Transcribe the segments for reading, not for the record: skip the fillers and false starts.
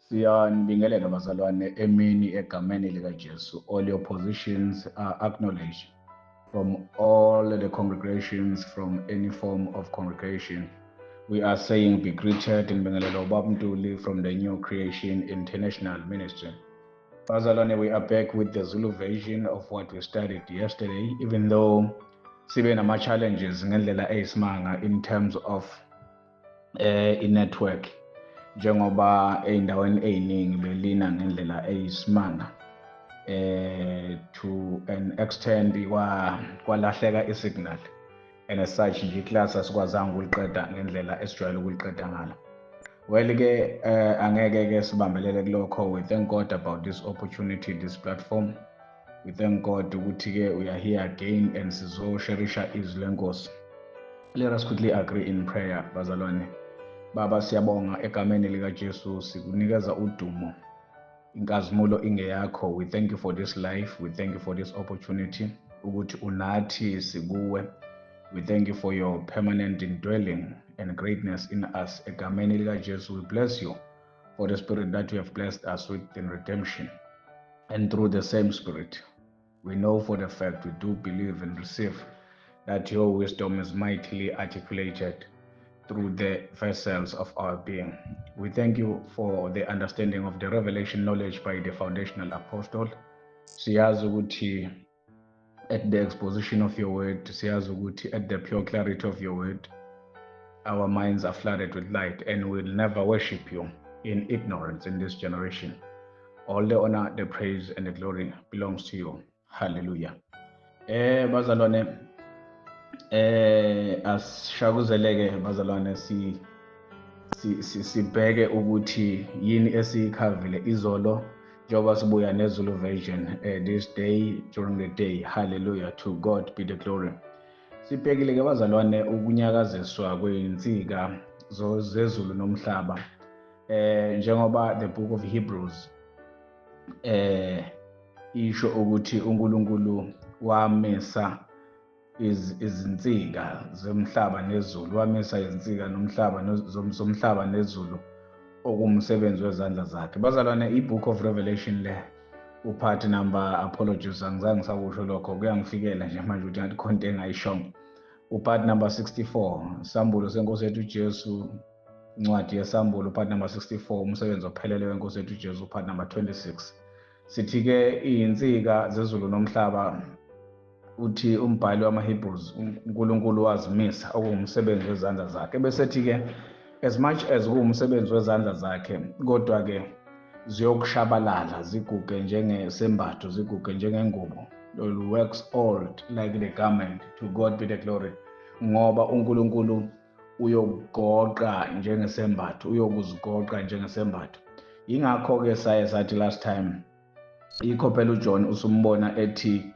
Siyanibingelela bazalwane emini egameni likaJesu. All your positions are acknowledged from all the congregations, from any form of congregation. We are saying be greeted in Bengalelo Babntuli from the New Creation International Ministry. Bazalwane, we are back with the Zulu version of what we studied yesterday, even though sibe nama challenges ngendlela eyisimanga in terms of i-network, njengoba ey'ndaweni ey'ningi belina ngendlela eyisimanga, to an extent kwalahleka i-signal, and as such nje iclass asikwazanga ukuliqeda ngendlela esijwayele ukuliqeda ngalo. Well ke, angeke ke sibambelele kulokho. We thank God about this opportunity, this platform. We thank God ukuthi ke we are here again and sizosherisha izwi lenkosi. Let us quickly agree in prayer, bazalwane. Baba, siyabonga egameni likaJesu, sikunikeza udumo, inkazimulo ingeyakho. We thank you for this life, we thank you for this opportunity ukuthi unathi, sikuwe. We thank you for your permanent indwelling and greatness in us. Egameni likaJesu, we bless you for the spirit that you have blessed us with in redemption, and through the same spirit we know for the fact, we do believe and receive that your wisdom is mightily articulated through the vessels of our being. We thank you for the understanding of the revelation knowledge by the foundational apostle. Siyazi ukuthi at the exposition of your word, siyazi ukuthi at the pure clarity of your word, our minds are flooded with light and will never worship you in ignorance in this generation. All the honor, the praise and the glory belongs to you. Hallelujah. Bazalwane, asishakuzeleke bazalwane, si sibheke ukuthi yini esiyikhavile izolo, njengoba sibuya neZulu version this day during the day. Hallelujah, to God be the glory. Sibhekile ke bazalwane ukunyakaziswa kwezinsika zezulu nomhlaba, njengoba the book of Hebrews isho ukuthi uNkulunkulu wamisa izinsika zomhlaba nezulu, wamisa izinsika nomhlaba zomhlaba nezulu, okumsebenzi wezandla zakhe. Bazalwane, i-book of Revelation le, upart number, apologies, angizange ngisakusho lokho, kuyangifikela nje manje ukuthi ngathi khonto engayishongo. Upart number 64, Sambulo senkosi yethu Jesu, incwadi yeSambulo, part number 64, umsebenzi ophelele wenkosi yethu Jesu, part number 26. Sithi ke izinsika zezulu nomhlaba, uthi umbhali wamaHebrews, uNkulunkulu wazimisa, okuwumsebenzi wezandla zakhe. Bese ethi ke as much as kuwumsebenzi wezandla zakhe, kodwa ke ziyokushabalala, ziguge njengesembatho, ziguge njengengubo. Will wax old like the garment. To God be the glory. Ngoba uNkulunkulu uyokugoqa njengesembatho, uyokuzigoqa njengesembatho. Ingakho ke saye sathi last time, yikho phela uJohn usumbona ethi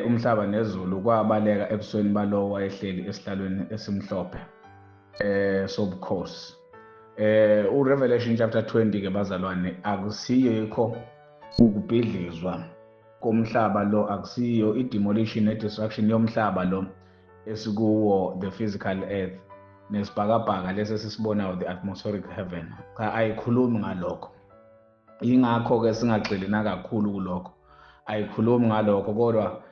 umhlaba nezulu kwabaleka ebusweni balowo wayehleli esihlalweni esimhlophe sobukhosi. uRevelation chapter 20 ke bazalwane, akusiyo yikho ukubhidlizwa komhlaba lo, akusiyo i-demolition ne-destruction yomhlaba lo esikuwo, the physical earth, nesibhakabhaka lesi esisibonayo, the atmospheric heaven. Cha, ayikhulumi ngalokho. Ingakho ke singagxili nakakhulu kulokho, ayikhulumi ngalokho, kodwa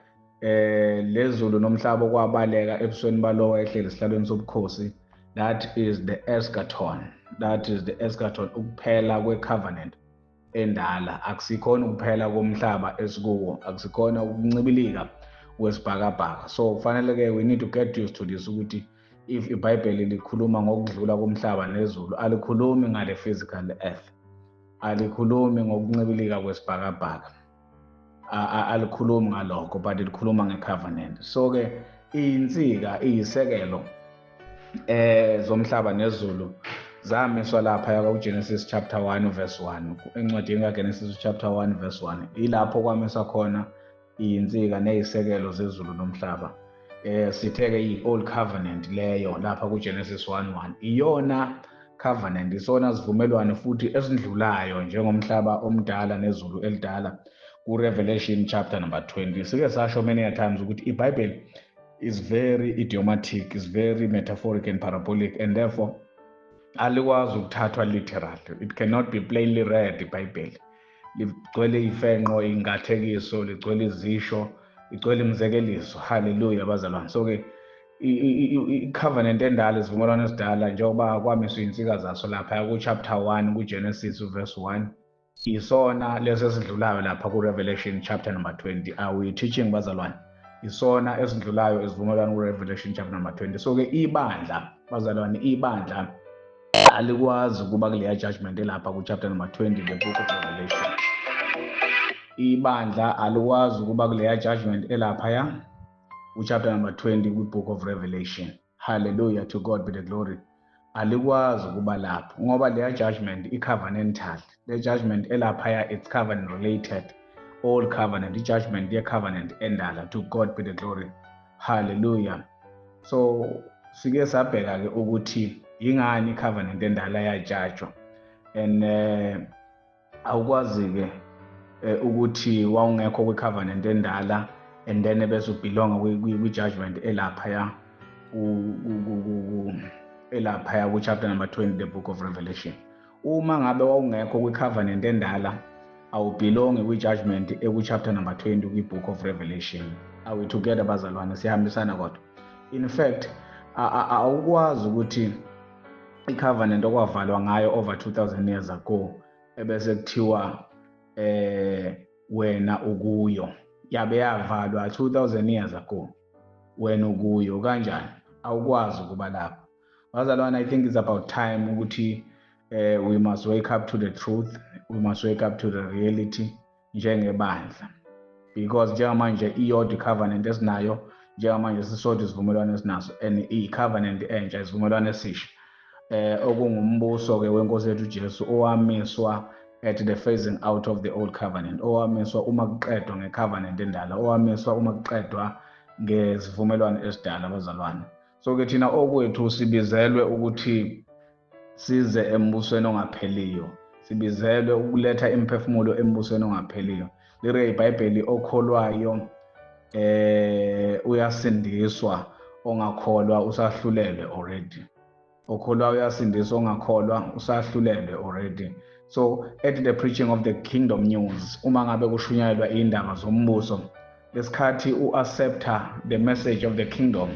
lezulu nomhlaba kwabaleka ebusweni balowo ehleli esihlalweni sobukhosi. That is the eschaton, that is the eschaton, ukuphela kwe-covenant endala. Akusikhona ukuphela komhlaba esikuwo, akusikhona ukuncibilika kwesibhakabhaka. So kufanele ke we need to get used to this, ukuthi if iBhayibheli likhuluma ngokudlula komhlaba nezulu, alikhulumi ngale physical earth, alikhulumi ngokuncibilika kwesibhakabhaka, alikhulumi ngalokho, but likhuluma ngecovenant. So ke insika iyisekelo zomhlaba nezulu zamiswa lapha kuGenesis chapter 1 verse 1, encwadini kaGenesis chapter 1 verse 1, ilapho kwamiswa khona insika neyisekelo zezulu nomhlaba. Sithe-ke i-old covenant leyo lapha kuGenesis 1:1, iyona covenant, isona sivumelwano futhi esindlulayo njengomhlaba omdala nezulu elidala ku-Revelation chapter number 20. Sike sasho many a times ukuthi iBhayibheli is very idiomatic, is very metaphoric and parabolic, and therefore Alikwazi ukuthathwa literal. It cannot be plainly read. IBhayibheli ligcwele ifenqo, ingathekiso, ligcwele izisho, ligcwele imizekeliso. Haleluya, bazalwane. So-ke i-covenant endala, isivumelwano esidala, njengoba kwamiswa iy'nsika zaso lapha ku-chapter 1 ku-Genesis verse 1, isona leso esidlulayo lapha ku-Revelation chapter number 20. Are we teaching, bazalwane? Isona esidlulayo isivumelwano ku-Revelation chapter number 20. So-ke ibandla, bazalwane, ibandla alikwazi ukuba kuleya judgment elapha ku-chapter number 20, the Book of Revelation. Ibandla alikwazi ukuba kuleya judgment elaphaya ku-chapter number 20 kwi-Book of Revelation. Hallelujah, to God be the glory. Alikwazi ukuba lapho ngoba leya judgment i-covenantal. Le judgment elaphaya, it's covenant related, old covenant, i-judgment ye-covenant endala. To God be the glory. Hallelujah. So sike sabheka-ke ukuthi yingani i-covenant endala yajajwa, and awukwazi-ke ukuthi wawungekho kwi-covenant endala and then bese ubelonga kwi-judgment elaphaya ku-chapter number 20, the Book of Revelation. Uma ngabe wawungekho kwi-covenant endala, awubelongi kwi-judgment eku-chapter number 20 kwi-Book of Revelation. Are we together, bazalwane? Siyahambisana? Kodwa in fact awukwazi ukuthi i-covenant okwavalwa ngayo over 2000 years ago ebese kuthiwa wena ukuyo. Yabe yavalwa 2000 years ago, wena ukuyo kanjani? Awukwazi ukuba lapho, bazalwane. I think it's about time ukuthi we must wake up to the truth, we must wake up to the reality njengebandla, because njengamanje iyodwa i-covenant esinayo njengamanje, sisodwa isivumelwano esinaso, and i-covenant entsha, isivumelwano esisha, okungumbuso ke wenkosi yethu uJesu, owamiswa at the phasing out of the old covenant, owamiswa uma kuqedwa ngecovenant endala, owamiswa uma kuqedwa ngesivumelwano esidala, bazalwane. So ke thina okwethu sibizelwe ukuthi size embusweni ongapheliyo, sibizelwe ukuletha imiphefumulo embusweni ongapheliyo. Lire iBhayibheli, okholwayo uyasindiswa, ongakholwa usahlulelwe already. Okholwa uyasindiswa, ongakholwa usahlulelwe already. So at the preaching of the kingdom news, uma ngabe kushunyayelwa indaba zombuso, lesikhathi u-accepta the message of the kingdom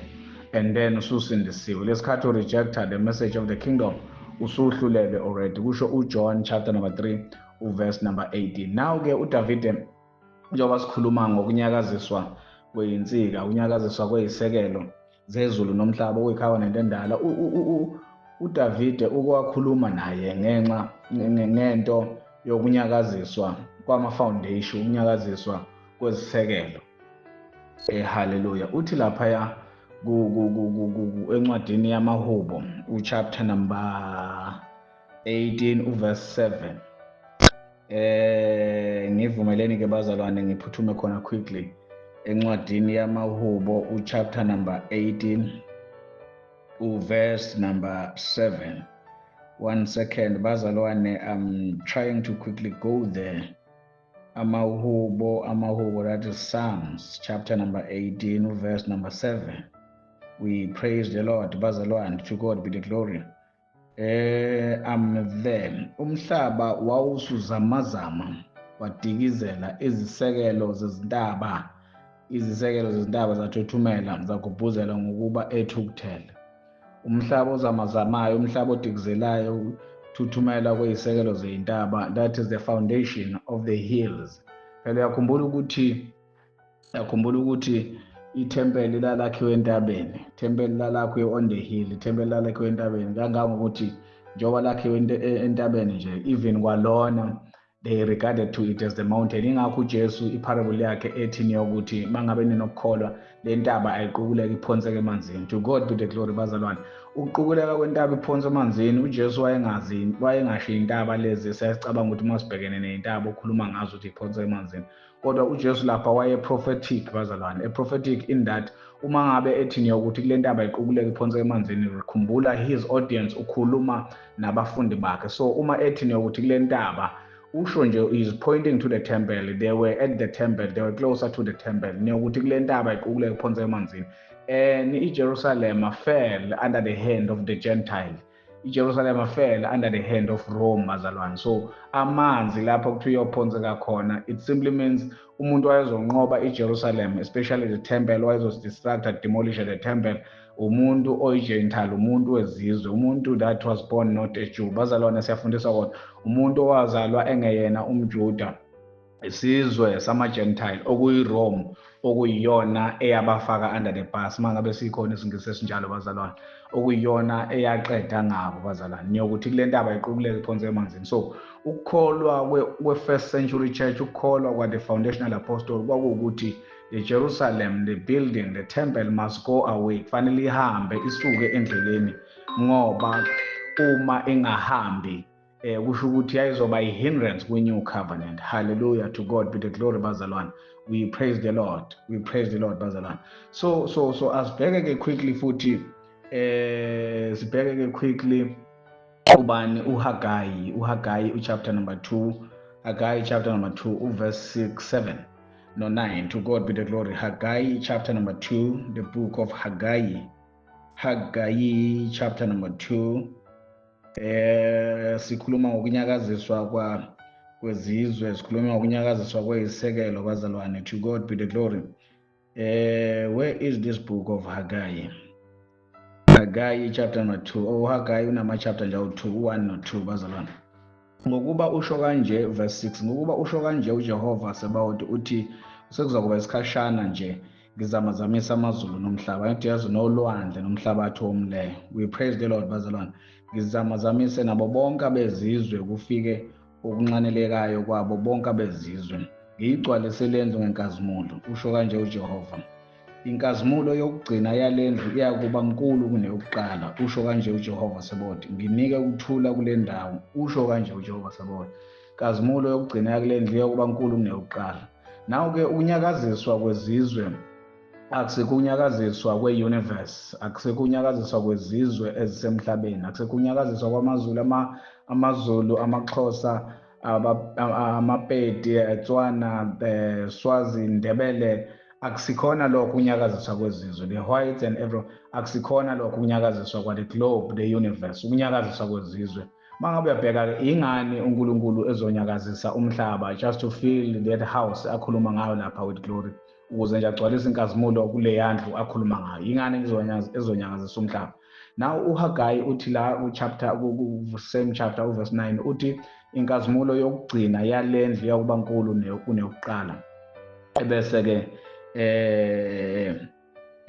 and then ususindisiwe. Lesikhathi urejecta the message of the kingdom, usuhlulelwe already, kusho uJohn chapter number 3 uverse number 18. Now ke uDavide, njengoba sikhuluma ngokunyakaziswa kweyinsika, ukunyakaziswa kweyisekelo zezulu nomhlaba, okuyi-covenant endala, uDavide ukwakhuluma naye ngenxa ngento yokunyakaziswa kwama-foundation, ukunyakaziswa kwezisekelo. Haleluya. Uthi laphaya encwadini yamaHubo, uchapter number 18 uverse 7. Ngivumeleni ke, bazalwane, ngiphuthume khona quickly encwadini yamaHubo, uchapter number 18 uverse number 7. One second, bazalwane, I'm trying to quickly go there. AmaHubo, amaHubo, that is Psalms chapter number 18 verse number 7. We praise the Lord, bazalwane. To God be the glory. I'm there. Umhlaba wawusuzamazama, wadikizela, izisekelo zezintaba, izisekelo zezintaba zathuthumela, zagubhuzela ngokuba ethukuthele. Umhlaba ozamazamayo, umhlaba odikizelayo, thuthumela kweyisekelo zeyintaba, that is the foundation of the hills. Phela uyakhumbula ukuthi ithempeli lalakhiwe entabeni, ithempeli lalakhiwe on the hill, ithempeli lalakhiwe entabeni, kangangokuthi njengoba lakhiwe entabeni nje, even kwalona they regarded to it as the mountain. Ingakho uJesu iparable yakhe ethi niyokuthi mangabe ninokukholwa, le ntaba ayiqukuleka iphonseke emanzini. To God be the glory, bazalwane. Ukuqukuleka kwentaba iphonse emanzini, uJesu wayengazi, wayengasho intaba lezi siyacabanga ukuthi uma sibhekene ney'ntaba ukhuluma ngazo ukuthi iphonse emanzini, kodwa uJesu lapha waye prophetic, bazalwane, a prophetic in that uma ngabe ethi niyokuthi kule ntaba iqukuleka iphonse emanzini, khumbula his audience, ukhuluma nabafundi bakhe. So uma ethi niyokuthi kule ntaba, usho nje is pointing to the temple. They were at the temple, they were closer to the temple. Niyokuthi kule ntaba iqukuleka iphonse emanzini, and iJerusalem fell under the hand of the Gentile. iJerusalem fell under the hand of Rome, bazalwane. So amanzi lapho kuthiwa iyophonseka khona, it simply means umuntu wayezonqoba iJerusalem, especially the temple, wayezodestruct, demolish the temple, umuntu oyi-Gentile, umuntu wezizwe, umuntu that was born not a Jew. Bazalwane, siyafundiswa kodwa umuntu owazalwa engeyena umJuda, isizwe sama-Gentile okuyi-Rome, okuyiyona eyabafaka under the bus, mangabe sikhona isingisi esinjalo bazalwane, okuyiyona eyaqeda ngabo bazalwane, niyokuthi kule ntaba iqukuleke iphonse emanzini. So ukukholwa kwe-first century church, ukukholwa kwa-the foundational apostle kwakuwukuthi the Jerusalem, the building, the temple must go away, kufanele ihambe isuke endleleni, ngoba uma ingahambi kusho ukuthi yayizoba i-hindrance kwi-new covenant. Hallelujah, to God be the glory, bazalwane. We praise the Lord, we praise the Lord, bazalwane. So asibheke ke quickly futhi, sibheke ke quickly ubani, uHaggai, uHaggai uchapter number 2, Haggai chapter number 2 uverse 6, 7 no 9. To God be the glory. Haggai chapter number 2, the book of Haggai, Haggai chapter number 2. Sikhuluma ngokunyakaziswa kwezizwe, sikhuluma ngokunyakaziswa kweyisekelo bazalwane. To God be the glory. Where is this book of Haggai? Haggai chapter number 2. Oh, Haggai unama chapter nje awu-2, 1 no 2 bazalwane. Ngokuba usho kanje, verse 6, ngokuba usho kanje uJehova Sebawoti uthi, sekuzokuba isikhashana nje ngizamazamisa amazulu nomhlaba, ngithi yazi nolwandle nomhlabathi womileyo. We praise the Lord, bazalwane. Ngizamazamise nabo bonke abezizwe, kufike okunxanelekayo kwabo bonke abezizwe, ngiyigcwalise lendlu ngenkazimulo, usho kanje uJehova. Inkazimulo yokugcina yalendlu iyakuba nkulu kuneyokuqala, usho kanje uJehova Sebawoti. Nginike ukuthula kule ndawo, usho kanje uJehova Sebawoti. Inkazimulo yokugcina yakulendlu iyakuba nkulu kuneyokuqala. Naw-ke ukunyakaziswa kwezizwe akusekunyakaziswa kwe-universe, akusekunyakaziswa kwezizwe ezisemhlabeni, akusekunyakaziswa kwamazulu, amaZulu, amaXhosa, amaPedi, Tswana, Swazi, Ndebele, akusikhona lokho ukunyakaziswa kwezizwe, the whites and everyone, akusikhona lokho ukunyakaziswa kwa the globe, the universe, ukunyakaziswa kwezizwe. Mangabe uyabheka, ingani uNkulunkulu ezonyakazisa umhlaba just to fill that house akhuluma ngayo lapha with glory, ukuze nje agcwalise inkazimulo kuleya ndlu akhuluma ngayo? Ingani ezonyakazisa umhlaba? Now uHaggai uthi la ku-chapter, ku-same chapter uverse 9, uthi inkazimulo yokugcina yalendlu yakuba nkulu kuneyokuqala, ebese ke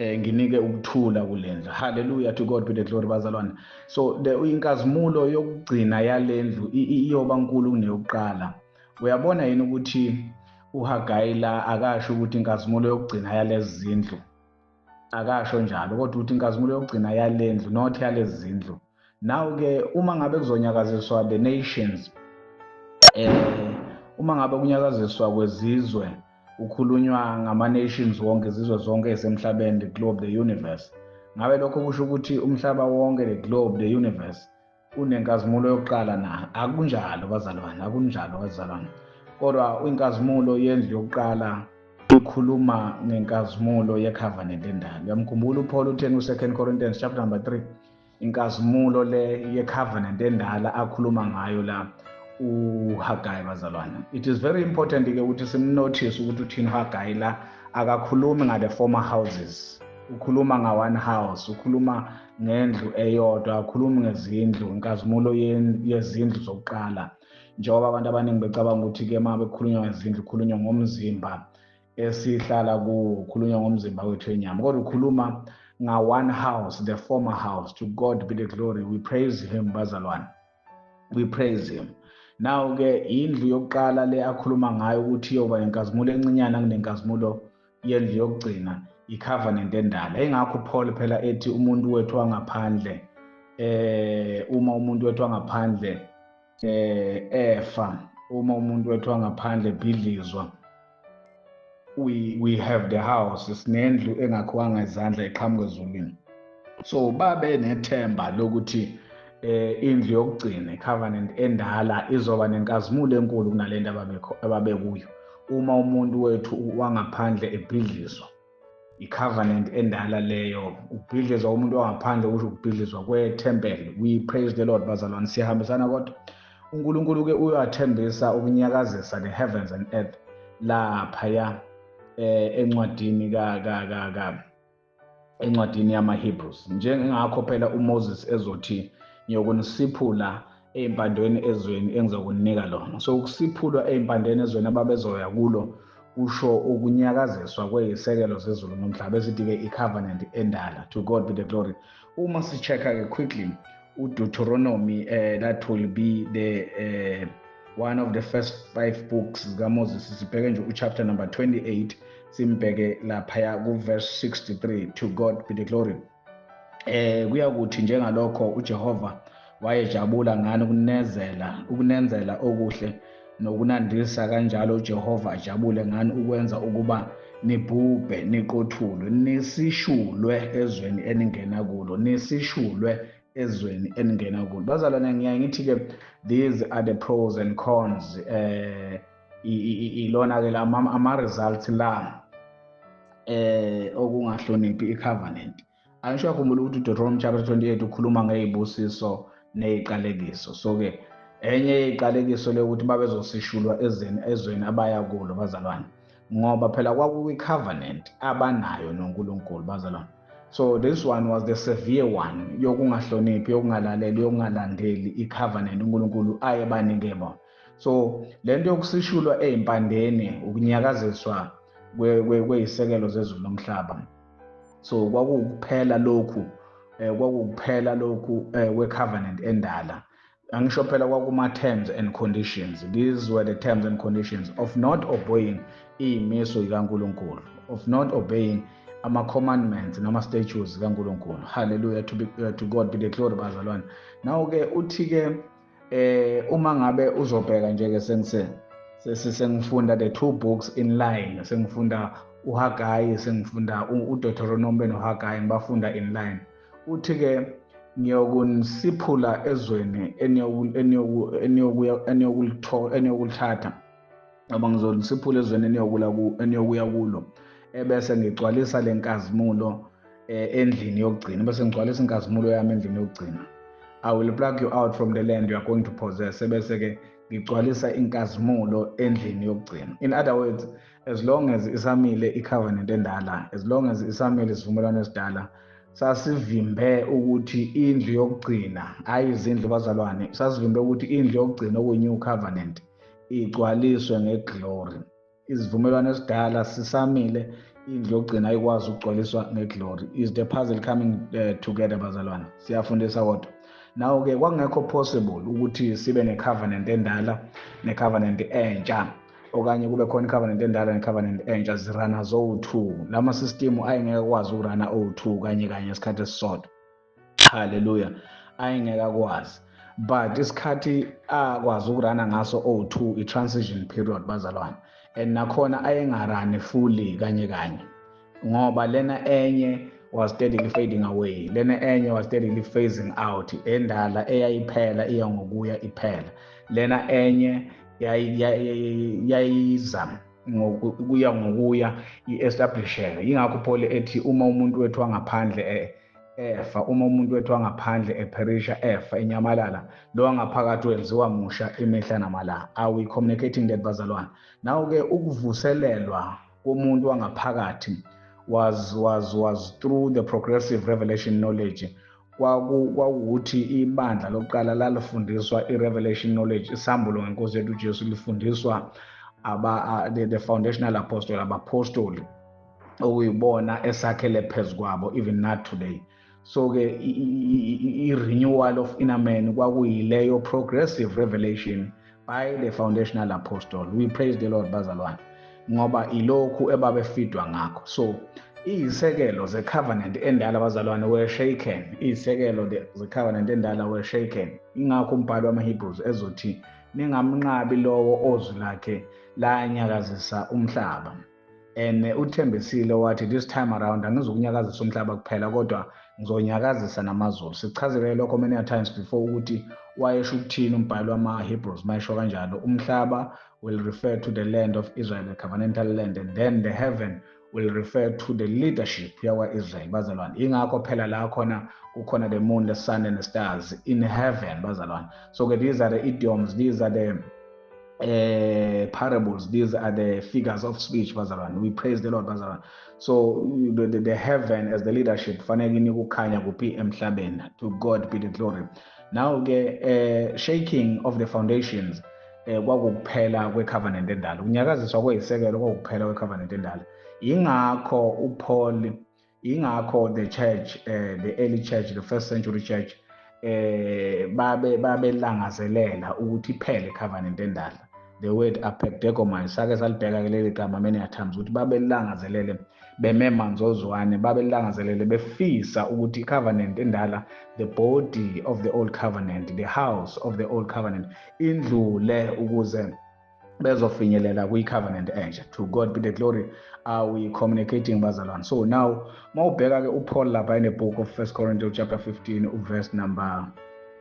nginike ukuthula kulendlu. Hallelujah, to God be the glory, bazalwane. So the inkazimulo yokugcina yalendlu iyoba nkulu kuneyokuqala. Uyabona yini ukuthi uHaggai la akasho ukuthi inkazimulo yokugcina yalezi zindlu? Akasho njalo, kodwa ukuthi inkazimulo yokugcina yalendlu, not yalezi zindlu. Now ke uma ngabe kuzonyakaziswa the nations, uma ngabe kunyakaziswa kwezizwe, ukhulunywa ngama nations wonke, izizwe zonke esemhlabeni, the globe, the universe. Ngabe lokho kusho ukuthi umhlaba wonke, the globe, the universe, unenkazimulo yokuqala na? Akunjalo bazalwane, akunjalo bazalwane. Kodwa inkazimulo yendlu yokuqala ikhuluma ngenkazimulo ye-covenant endala. Uyamkhumbula uPaul utheni ku-2 Corinthians chapter number 3? Inkazimulo le ye-covenant endala akhuluma ngayo la uHaggai, bazalwane. It is very important ke ukuthi simnotice ukuthi uthini uHaggai la. Akakhulumi ngale former houses, ukhuluma nga one house, ukhuluma ngendlu eyodwa, akhulumi ngezindlu, inkazimulo yezindlu zokuqala, njengoba abantu abaningi becabanga ukuthi ke uma bekukhulunywa ngezindlu kukhulunywa ngomzimba esihlala kuwo, kukhulunywa ngomzimba wethu wenyama, kodwa ukhuluma nga one house, the former house. To God be the glory. We praise him, bazalwane, we praise him. Now ke indlu yokuqala le akhuluma ngayo ukuthi iyoba nenkazimulo encinyana kunenkazimulo yendlu yokugcina, i-covenant endala. Ingakho uPaul phela ethi umuntu wethu wangaphandle, uma umuntu wethu wangaphandle efa, uma umuntu wethu wangaphandle bhidlizwa, we have the house, sinendlu engakhiwanga izandla eqhamuka ezulwini. So babe nethemba lokuthi indlu yokugcina, covenant endala, izoba nenkazimulo enkulu kunalento ababekuyo uma umuntu wethu wangaphandle ebhidlizwa. I-covenant endala leyo, ukubhidlizwa umuntu wangaphandle kusho ukubhidlizwa kwethempeli. We praise the Lord, bazalwane, siyahambisana. Kodwa uNkulunkulu-ke uyathembisa ukunyakazisa the heavens and earth laphaya encwadini ka ka ka ka encwadini yama-Hebrews. Njengakho phela uMoses ezothi, "Ngiyokunisiphula ey'mpandweni ezweni engizokunika lona." So ukusiphulwa ey'mpandeni ezweni ababezoya kulo kusho ukunyakaziswa kwey'sekelo zezulu nomhlaba, esithi-ke i-covenant endala. To God be the glory. Uma si-check-a-ke quickly uDeuteronomy, that will be the one of the first five books zikaMoses. Sibheke nje uchapter number 28, simbheke laphaya ku-verse 63. To God be the glory. Kuyakuthi njengalokho uJehova wayejabula ngani ukunenzela okuhle nokunandisa, kanjalo uJehova ajabule ngani ukwenza ukuba nibhubhe, niqothulwe, nisishulwe ezweni eningena kulo, nisishulwe ezweni eningena kulo. Bazalwane, ngiyaye ngithi-ke these are the pros and cons. Ilona-ke ama-results la okungahloniphi i-covenant. Angisho, yakhumbula ukuthi uDeuteronomy chapter 28 ukhuluma ngey'busiso ney'qalekiso. So-ke enye yey'qalekiso le ukuthi babezosishulwa ezweni abaya kulo, bazalwane, ngoba phela kwakuyi-covenant abanayo noNkulunkulu, bazalwane. So this one was the severe one yokungahloniphi, yokungalaleli, yokungalandeli i-covenant uNkulunkulu ayebanike bona. So lento yokusishulwa ey'mpandeni, ukunyakaziswa kwey'sekelo zezulu nomhlaba, so kwakukuphela lokhu kwe-covenant endala. Angisho phela kwakuma-terms and conditions. These were the terms and conditions of not obeying iy'miso zikaNkulunkulu, of not obeying ama-commandments nama-statutes kaNkulunkulu. Hallelujah. To God be the glory, bazalwane. Now-ke uthi-ke uma ngabe uzobheka nje-ke, sengifunda the two books in line, sengifunda uHagayi, sengifunda uDeuteronomy noHagayi, ngibafunda in line. Uthi-ke, "Ngiyokunisiphula ezweni eniyokulithatha, noma ngizonisiphula ezweni eniyokuya kulo, ebese ngigcwalisa le nkazimulo endlini yokugcina, bese ngigcwalisa inkazimulo yami endlini yokugcina. I will pluck you out from the land you are going to possess, ebese-ke ngigcwalisa inkazimulo endlini yokugcina." In other words, as long as isamile i-covenant endala, as long as isamile isivumelwano esidala, sasivimbe ukuthi indlu yokugcina, hayi izindlu, bazalwane, sasivimbe ukuthi indlu yokugcina, okuyi-new covenant, igcwaliswe ngeglory. Isivumelwano esidala sisamile, indlu yokugcina ayikwazi ukugcwaliswa ngeglory. Is the puzzle coming together, bazalwane? Siyafundisa. Kodwa now-ke kwakungekho possible ukuthi sibe ne-covenant endala ne-covenant entsha, okanye kube khona i-covenant endala ne-covenant entsha zirana zowu-two. Lama system ayengeke akwazi ukurana owu-two kanye kanye isikhathi esisodwa. Haleluya. Ayengeke akwazi, but isikhathi akwazi ukurana ngaso owu-two i-transition period, bazalwane, and nakhona ayengarani fully kanye kanye, ngoba lena enye was steadily fading away, lena enye was steadily phasing out. Endala eyayiphela, iya ngokuya iphela, lena enye yayiza kuya ngokuya i-establisheka. Yingakho uPaul ethi uma umuntu wethu wangaphandle efa, uma umuntu wethu wangaphandle eperisha, efa, enyamalala, lo wangaphakathi wenziwa musha imihla namalanga. Are we communicating that, bazalwane? Now-ke ukuvuselelwa komuntu wangaphakathi was through the progressive revelation knowledge. Kwakuwukuthi ibandla lokuqala lalifundiswa i-revelation knowledge, isambulo ngenkosi yethu uJesu, lifundiswa the foundational apostle, abapostoli okuyibona esakhele phezu kwabo even not today. So-ke i-renewal of inner man kwakuyileyo progressive revelation by the foundational apostle. We praise the Lord, bazalwane, ngoba ilokhu ebabefidwa ngakho. So iy'sekelo ze-covenant endala, bazalwane, were shaken. Iy'sekelo ze-covenant endala were shaken. Ingakho umbhalo wama-Hebrews ezothi, "Ningamnqabi lowo ozwi lakhe lanyakazisa umhlaba." And uthembisile wathi, "This time around angizukunyakazisa umhlaba kuphela, kodwa ngizonyakazisa namazulu." Sichazele lokho many times before ukuthi wayesho ukuthini umbhalo wama-Hebrews mayesho kanjalo. Umhlaba will refer to the land of Israel, the covenantal land, and then the heaven will refer to the leadership yakwa-Israel, bazalwane. Ingakho phela la khona kukhona the moon, the sun and the stars in heaven, bazalwane. So ke these are the idioms, these are the parables, these are the figures of speech, bazalwane. We praise the Lord, bazalwane. So the heaven as the leadership fanele inike ukukhanya kuphi? Emhlabeni. To God be the glory. Now ke shaking of the foundations kwakukuphela kwe-covenant endala. Ukunyakaziswa kweyisekelo kwakukuphela kwe-covenant endala. Ingakho uPaul, ingakho the church, the early church, the first century church, babe babelangazelela ukuthi iphele covenant endala. The word apekdegomai, sake salibheka ke leli gama many a times, ukuthi babelangazelele bememanzozwane, babelangazelele befisa ukuthi i-covenant endala, the body of the old covenant, the house of the old covenant, indlule ukuze bezofinyelela kwi-covenant entsha. To God be the glory. Are we communicating, bazalwane? So now mawubheka ke uPaul lapha in the book of 1 Corinthians chapter 15, verse number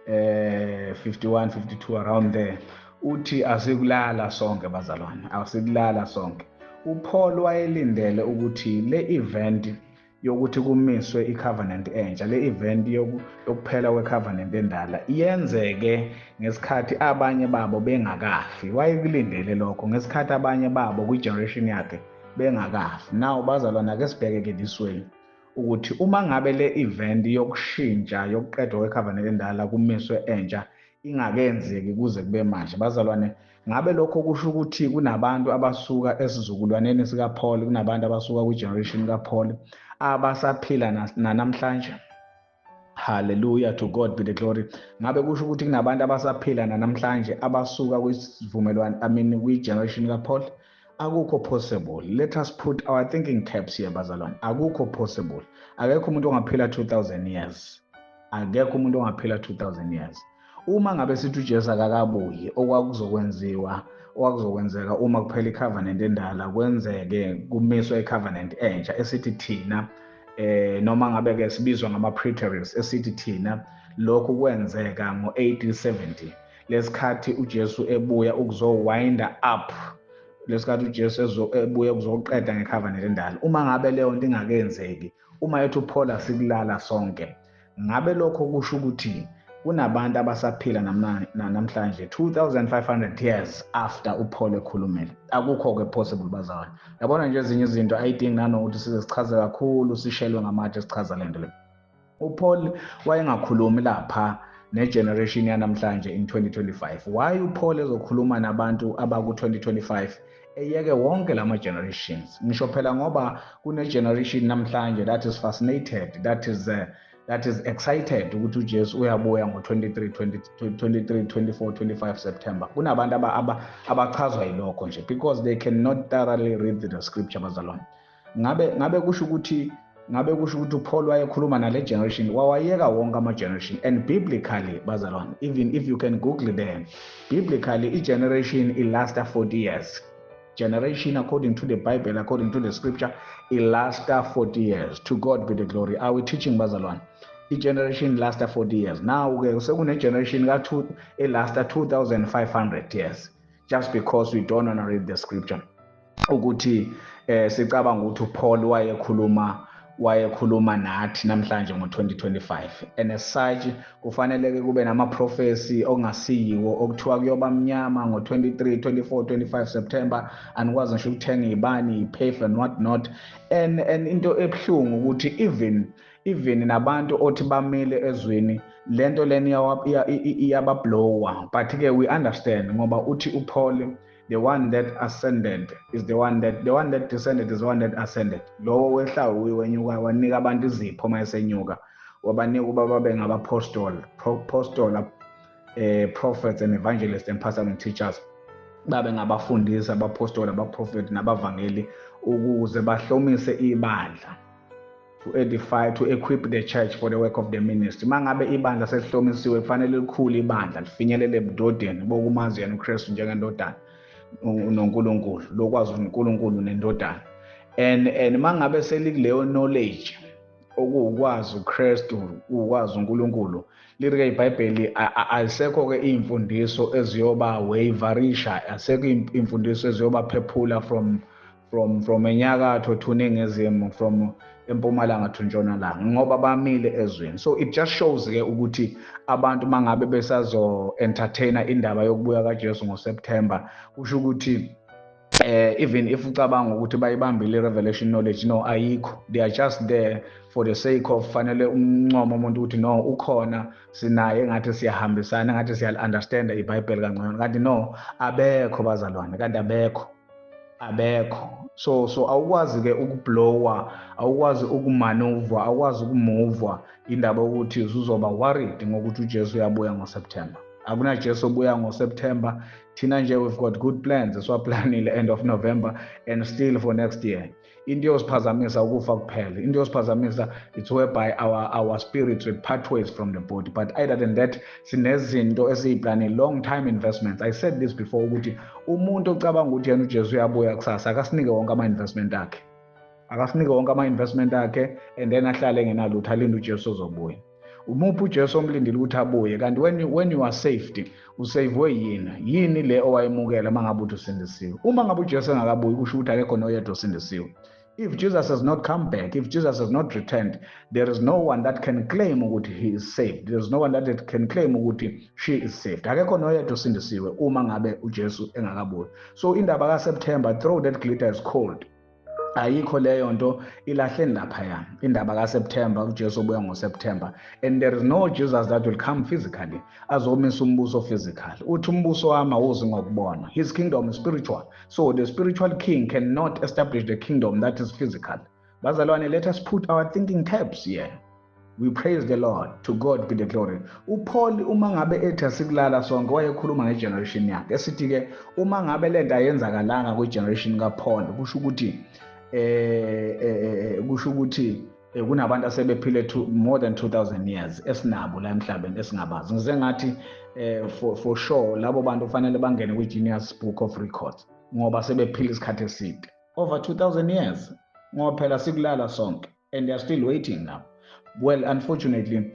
51, 52, around there, uthi asikulala sonke, bazalwane, asikulala sonke. UPaul wayelindele ukuthi le event yokuthi kumiswe i-covenant entsha, le event yokuphela kwe-covenant endala, iyenzeke ngesikhathi abanye babo bengakafi. Wayekulindele lokho ngesikhathi abanye babo kwi-generation yakhe bengakafi. Now bazalwane, ake sibheke ke this way, ukuthi uma ngabe le event yokushintsha, yokuqedwa kwe-covenant endala kumiswe entsha, ingakenzeki kuze kube manje, bazalwane, ngabe lokho kusho ukuthi kunabantu abasuka esizukulwaneni sikaPaul, kunabantu abasuka kwi-generation kaPaul abasaphila namhlanje? Hallelujah, to God be the glory. Ngabe kusho ukuthi kunabantu abasaphila namhlanje abasuka kwisivumelwano, I mean, kwi-generation kaPaul? Akukho possible. Let us put our thinking caps here, bazalwane. Akukho possible. Akekho umuntu ongaphila 2000 years, akekho umuntu ongaphila 2000 years. Uma ngabe sithi uJesu akakabuyi, okwakuzokwenziwa, okwakuzokwenzeka uma kuphela i-covenant endala, kwenzeke kumiswe i-covenant entsha esithi thina, noma ngabe ke sibizwa ngama-preterists, esithi thina lokhu kwenzeka ngo-AD 70, lesikhathi uJesu ebuya ukuzowinda up, lesikhathi uJesu ebuya ukuzoqeda nge-covenant endala. Uma ngabe leyo nto ingakenzeki, uma ethi uPaul asikulala sonke, ngabe lokho kusho ukuthi kunabantu abasaphila namhlanje 2500 years after uPaul ekhulumile? Akukho-ke possible, bazalwane. Yabona nje, ezinye izinto ayidingi nanokuthi size sichaze kakhulu, sishelwe ngamatshe sichaza le nto le. UPaul wayengakhulumi lapha ne-generation yanamhlanje in 2025. Why uPaul ezokhuluma nabantu abaku-2025, eyeke wonke lama generations? Ngisho phela ngoba kune-generation namhlanje that is fascinated, that is excited ukuthi uJesu uyabuya ngo-23, 23, 24, 25 September. Kunabantu abachazwa yilokho nje because they cannot thoroughly read the scripture, bazalwane. Ngabe kusho ukuthi uPaul wayekhuluma nale generation, wawayeka wonke ama-generation? And biblically, bazalwane, even if you can google them, biblically i-generation ilasta 40 years. Generation, according to the Bible, according to the scripture, ilasta 40 years. To God be the glory. Are we teaching, bazalwane? I-generation lasta 40 years. Now ke sekune-generation ka-2 elasta 2500 years just because we don't want to read the scripture, ukuthi sicabanga ukuthi uPaul wayekhuluma nathi namhlanje ngo-2025. And as such kufanele-ke kube nama-prophecy okungasiyiwo, okuthiwa kuyoba mnyama ngo-23, 24, 25 September, anikwazi ngisho ukuthenga iy'bani, iy'phefu and what not. And into ebuhlungu ukuthi even nabantu othi bamile ezweni, lento lena iyabablowa. But-ke we understand, ngoba uthi uPaul, the one that ascended is the one that descended is the one that ascended. Lowo wehlayo wenyuka wanika abantu izipho, uma esenyuka wabanika ukuba babe ngabapostoli, apostoli, prophets and evangelists and pastors and teachers, babe ngabafundisi, abapostoli, abaprofeti nabavangeli, ukuze bahlomise ibandla, to edify, to equip the church for the work of the ministry. Mangabe ibandla selihlomisiwe, kufanele likhule ibandla, lifinyelele ebudodeni bokumazi yena uKristu njengendodana noNkulunkulu, lokwazi uNkulunkulu nendodana. And mangabe selikuleyo knowledge, okuwukwazi uKristu, ukwazi uNkulunkulu, lithi-ke iBhayibheli alisekho-ke iy'mfundiso eziyoba waverisha, asekho iy'mfundiso eziyobaphephula from From enyakatho to ningizimu, from empumalanga to ntshonalanga, ngoba bamile ezweni. So it just shows ke ukuthi abantu mangabe besazo entertainer indaba yokubuya kaJesu ngoSeptember, kusho ukuthi even if ucabanga ukuthi bayibambile revelation knowledge, no, ayikho. They are just there for the sake of fanele umncomo umuntu ukuthi no, ukhona, sinaye, ngathi siyahambisana, ngathi siyal-understanda iBhayibheli kangcono, kanti no, abekho bazalwane, kanti abekho. So awukwazi ke ukublowa, awukwazi ukumanuva, awukwazi ukumuvwa indaba yokuthi uzoba worried ngokuthi uJesu uyabuya ngoSeptember. Akuna Jesu obuya ngoSeptember. Thina nje we've got good plans esiwaplanile end of November and still for next year. Into yosiphazamisa ukufa kuphela. Into yosiphazamisa, it's whereby our spirits will part ways from the body, but other than that sinezinto esiyiplanile, long time investments. I said this before ukuthi umuntu ocabanga ukuthi yena uJesu uyabuya kusasa, akasinike wonke ama-investment akhe, akasinike wonke ama-investment akhe, and then ahlale engenalutho, alinde uJesu ozobuya. Umuphi uJesu omlindile ukuthi abuye? Kanti when you are saved, usavwe yini? Yini le owayemukela uma ngabe uthi usindisiwe? Uma ngabe uJesu engakabuyi, kusho ukuthi akekho noyedwa osindisiwe. If Jesus has not come back, if Jesus has not returned, there is no one that can claim ukuthi he is saved. There is no one that can claim ukuthi she is saved. Akekho noyedwa osindisiwe uma ngabe uJesu engakabuyi. So indaba kaSeptember, throw that glitter is cold. Ayikho leyo nto, ilahleni laphaya indaba kaSeptember, uJesu obuya ngoSeptember. And there is no Jesus that will come physically azomisa umbuso physical. Uthi umbuso wami awuzi ngokubona. His kingdom is spiritual, so the spiritual king cannot establish the kingdom that is physical. Bazalwane, let us put our thinking caps here. We praise the Lord. To God be the glory. UPaul uma ngabe ethi asikulala sonke, wayekhuluma ngegeneration yakhe, esithi ke uma ngabe lento ayenzakalanga kwigeneration kaPaul, kusho ukuthi kunabantu asebephile more than 2000 years esinabo la emhlabeni esingabazi. Ngize ngathi for sure labo bantu kufanele bangene kwi-Guinness Book of Records ngoba sebephila isikhathi eside, over 2000 years, ngoba phela sikulala sonke and they are still waiting now. Well, unfortunately,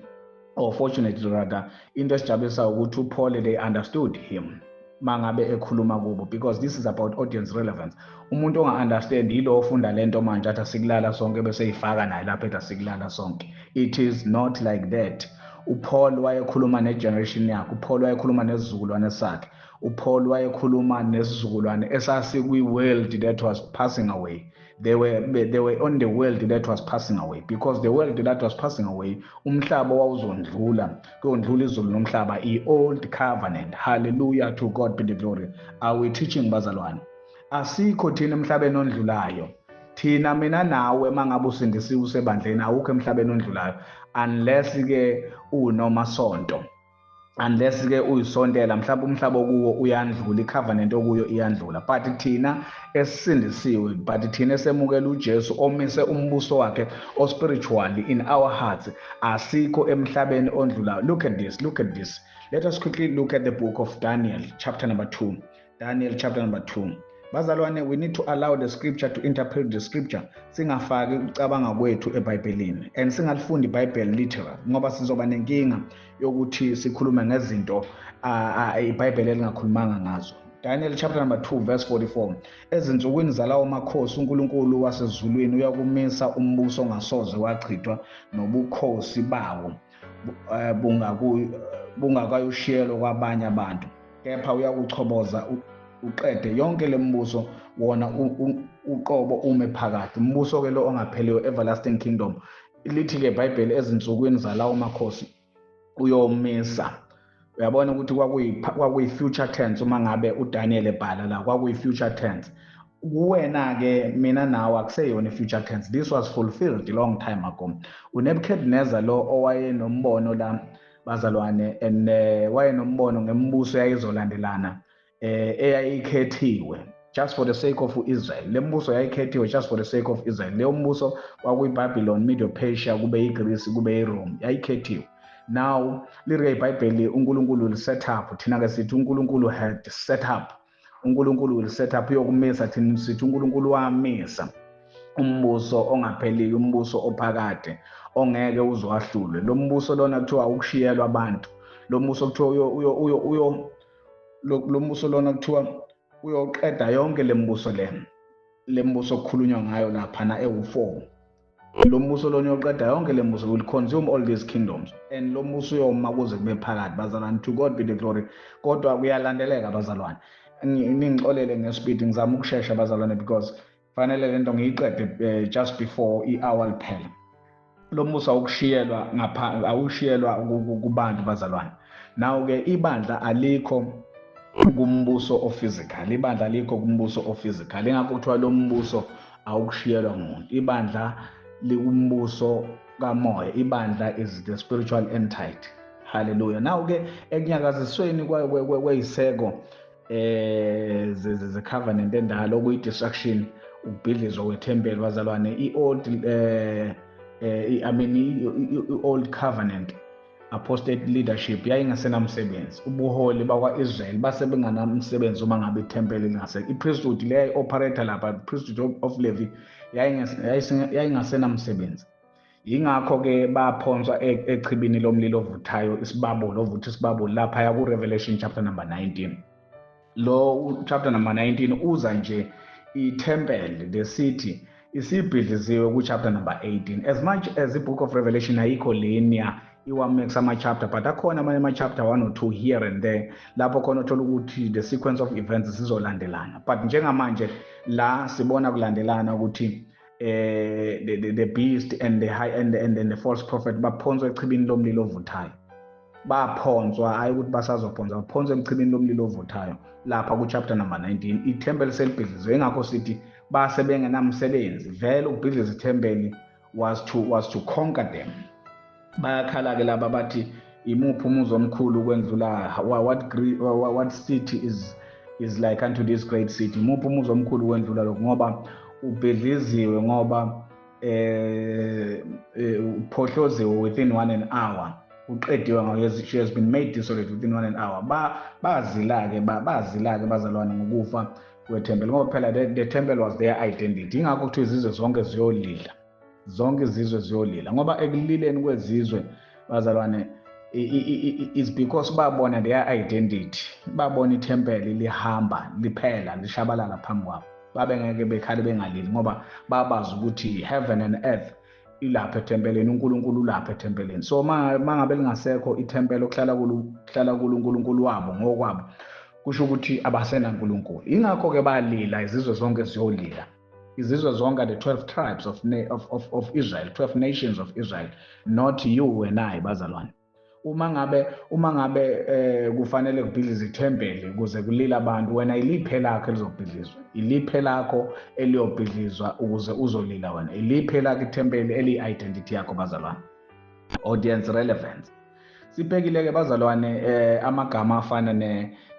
or fortunately rather, into esijabulisa ukuthi uPaul, they understood him mangabe ekhuluma kubo, because this is about audience relevance. Umuntu onga-understand yilo ofunda lento manje athi asikulala sonke, bese eyifaka naye lapho ethi asikulala sonke. It is not like that. UPaul wayekhuluma negeneration yakhe, uPaul wayekhuluma nesizukulwane sakhe, uPaul wayekhuluma nesizukulwane esasikwi-world that was passing away. They were on the world that was passing away, because the world that was passing away, umhlaba wawuzondlula, kuyondlula izulu nomhlaba, i-old covenant. Hallelujah, to God be the glory. Are we teaching, bazalwane? Asikho thina emhlabeni ondlulayo. Thina, mina nawe, mangabe usindisiwe usebandleni, awukho emhlabeni ondlulayo, unless ke unomasonto, unless ke uyisontela mhlawumbe umhlaba okuwo uyandlula, icovenant okuyo iyandlula. But thina esisindisiwe, but thina esemukela uJesu omise umbuso wakhe ospiritually in our hearts, asikho emhlabeni ondlulayo. Look at this, look at this. Let us quickly look at the book of Daniel chapter number 2. Daniel chapter number 2. Bazalwane, we need to allow the scripture to interpret the scripture. Singafaki ukucabanga kwethu eBhayibhelini and singalifundi iBhayibheli literal, ngoba sizoba nenkinga yokuthi sikhulume ngezinto iBhayibheli elingakhulumanga ngazo. Daniel chapter number 2 verse 44. Ezinsukwini zalawo makhosi uNkulunkulu wasezulwini uyakumisa umbuso ongasoze wachithwa, nobukhosi bawo bungakayushiyelwa kwabanye abantu, kepha uyakuchoboza uqede yonke lembuso, wona uqobo ume phakathi. Umbuso ke lo ongapheliyo, everlasting kingdom. Lithi ke iBhayibheli ezinsukwini zalawo makhosi uyomisa. Uyabona ukuthi kwakuyi future tense uma ngabe uDaniel ebhala la, kwakuyi future tense. Kuwena ke, mina nawe, akuseyona i-future tense. This was fulfilled long time ago. UNebuchadnezzar lo owayenombono la, bazalwane, and wayenombono ngembuso yayizolandelana, eyayikhethiwe just for the sake of Israel. Lembuso yayikhethiwe just for the sake of Israel. Leyo mbuso kwakuyiBabylon, Medo-Persia, kube iGreece, kube iRome, yayikhethiwe. Now lirike iBhayibheli, uNkulunkulu will set up. Thina ke sithi uNkulunkulu had set up, uNkulunkulu will set up, uyokumisa. Thina sithi uNkulunkulu wamisa umbuso ongapheliyo, umbuso ophakade ongeke uzwahlulwe. Lo mbuso lona kuthiwa ukushiyelwa abantu. Lo mbuso kuthiwa uyo uyo uyo lo mbuso lona kuthiwa uyoqeda yonke lembuso le. Lembuso okukhulunywa ngayo laphana ewu-4, lo mbuso lona uyoqeda yonke le mbuso, will consume all these kingdoms, and lo mbuso uyoma kuze kube phakathi, bazalwane. To God be the glory. Kodwa kuyalandeleka, bazalwane. Ningixolele ngespeed, ngizama ukushesha, bazalwane, because fanele lento ngiyiqede just before i-hour liphela. Lo mbuso awukushiyelwa ngapha, awushiyelwa kubantu, bazalwane. Now ke ibandla alikho kumbuso ophysical, ibandla alikho kumbuso ophysical. Ingakho kuthiwa lo mbuso awukushiyelwa ngumuntu. Ibandla likumbuso kamoya. Ibandla is the spiritual entity. Hallelujah. Now ke ekunyakazisweni kweyiseko ze covenant endala, okuyi destruction, ukubhidlizwa kwethempeli, bazalwane, i-old I mean i-old covenant apostate leadership yayingasenamsebenzi. Ubuholi bakwa-Israel base benganamsebenzi uma ngabe ithempeli lingasekho. I-priesthood leyo operate lapha, priesthood of Levi, yayingasenamsebenzi. Yingakho-ke baphonswa echibini lomlilo ovuthayo isibabuli, ovutha isibabuli, laphaya ku-Revelation chapter number 19. Lo chapter number 19 uza nje ithempeli, the city, isibhidliziwe ku-chapter number 18. As much as i-Book of Revelation ayikho linear, iwa-mix ama-chapter, but akhona amanye ama-chapter, one or two here and there, lapho khona uthola ukuthi the sequence of events zizolandelana. But njengamanje la sibona kulandelana ukuthi the beast and the high and the false prophet baphonswa echibini lomlilo ovuthayo. Baphonswa, hayi ukuthi basazophonswa, baphonswa echibini lomlilo ovuthayo lapha ku-chapter number 19. Ithempeli selibhidlizwe, ingakho sithi base bengenamsebenzi vele. Ukubhidliza ithempeli was to conquer them. Bayakhala-ke laba, bathi, "Imuphi umuzi omkhulu ukwendlula? What city is like unto this great city? Imuphi umuzi omkhulu ukwendlula lokhu?" Ngoba ubhidliziwe, ngoba uphohloziwe within one an hour, uqediwe ngayo. She has been made desolate within one an hour. Bazila-ke, bazila-ke, bazalwane, ngokufa kwethempeli, ngoba phela the temple was their identity. Ingakho kuthiwa izizwe zonke ziyolila, zonke izizwe ziyolila, ngoba ekulileni kwezizwe, bazalwane, is because babona their identity, babona ithempeli lihamba liphela, lishabalala phambi kwabo. Babe ngeke bekhale bengalili, ngoba babazi ukuthi heaven and earth ilapha ethempelini, uNkulunkulu ulapha ethempelini. So mangabe lingasekho ithempeli okuhlala kulo, kuhlala kulo uNkulunkulu wabo ngokwabo, kusho ukuthi abasenaNkulunkulu. Ingakho-ke balila, izizwe zonke ziyolila, izizwe zonke, the 12 tribes of Israel, 12 nations of Israel, not you and I, bazalwane. Uma ngabe kufanele kubhidlize ithempeli ukuze kulile abantu, wena iliphe lakho elizobhidlizwa? Iliphe lakho eliyobhidlizwa ukuze uzolila wena? Iliphe lakho ithempeli eliyi-identity yakho, bazalwane? Audience relevance. Sibhekile-ke, bazalwane, amagama afana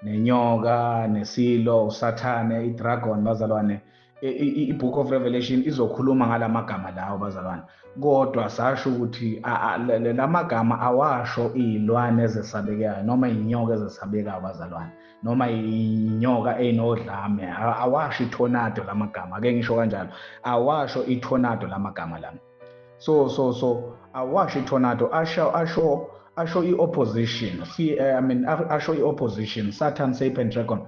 nenyoka, nesilo, usathane, i-dragon, bazalwane. I-Book of Revelation izokhuluma ngalamagama lawo, bazalwane, kodwa sasho ukuthi lamagama awasho iy'lwane ezesabekayo noma iy'nyoka ezesabekayo, bazalwane, noma inyoka ey'nodlame. Awasho itornado lamagama, ake ngisho kanjalo, awasho itornado lamagama lama. So awasho itornado, asho i-opposition, I mean, asho i-opposition, Satan, serpent, dragon,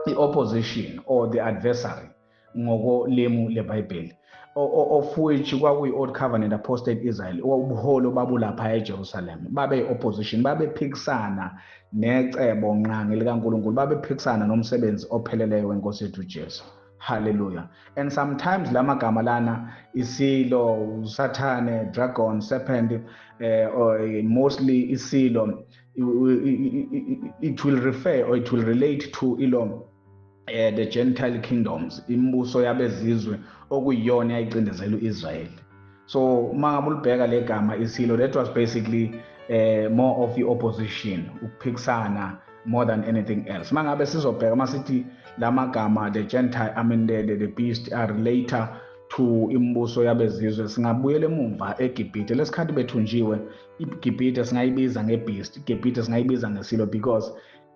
i-opposition or the adversary ngokolimu leBhayibheli, of which kwakuyi-old covenant apostate Israel. Ubuholi babulapha eJerusalem babe i-opposition, babephikisana necebo nqangi likaNkulunkulu, babephikisana nomsebenzi opheleleyo wenkosi yethu uJesu. Hallelujah. And sometimes lamagama lana, isilo, usathane, dragon, serpent, or mostly isilo, it will refer or it will relate to ilo the Gentile kingdoms, imibuso yabezizwe okuyiyona yayicindezela uIsrael. So uma ngabe ulibheka legama isilo, that was basically more of the opposition, ukuphikisana, more than anything else. Mangabe sizobheka, masithi lamagama, the Gentile, I mean the beast, are related to imibuso yabezizwe, singabuyela emumva eGibhithe lesikhathi bethunjiwe. IGibhithe singayibiza ngebeast, iGibhithe singayibiza ngesilo, because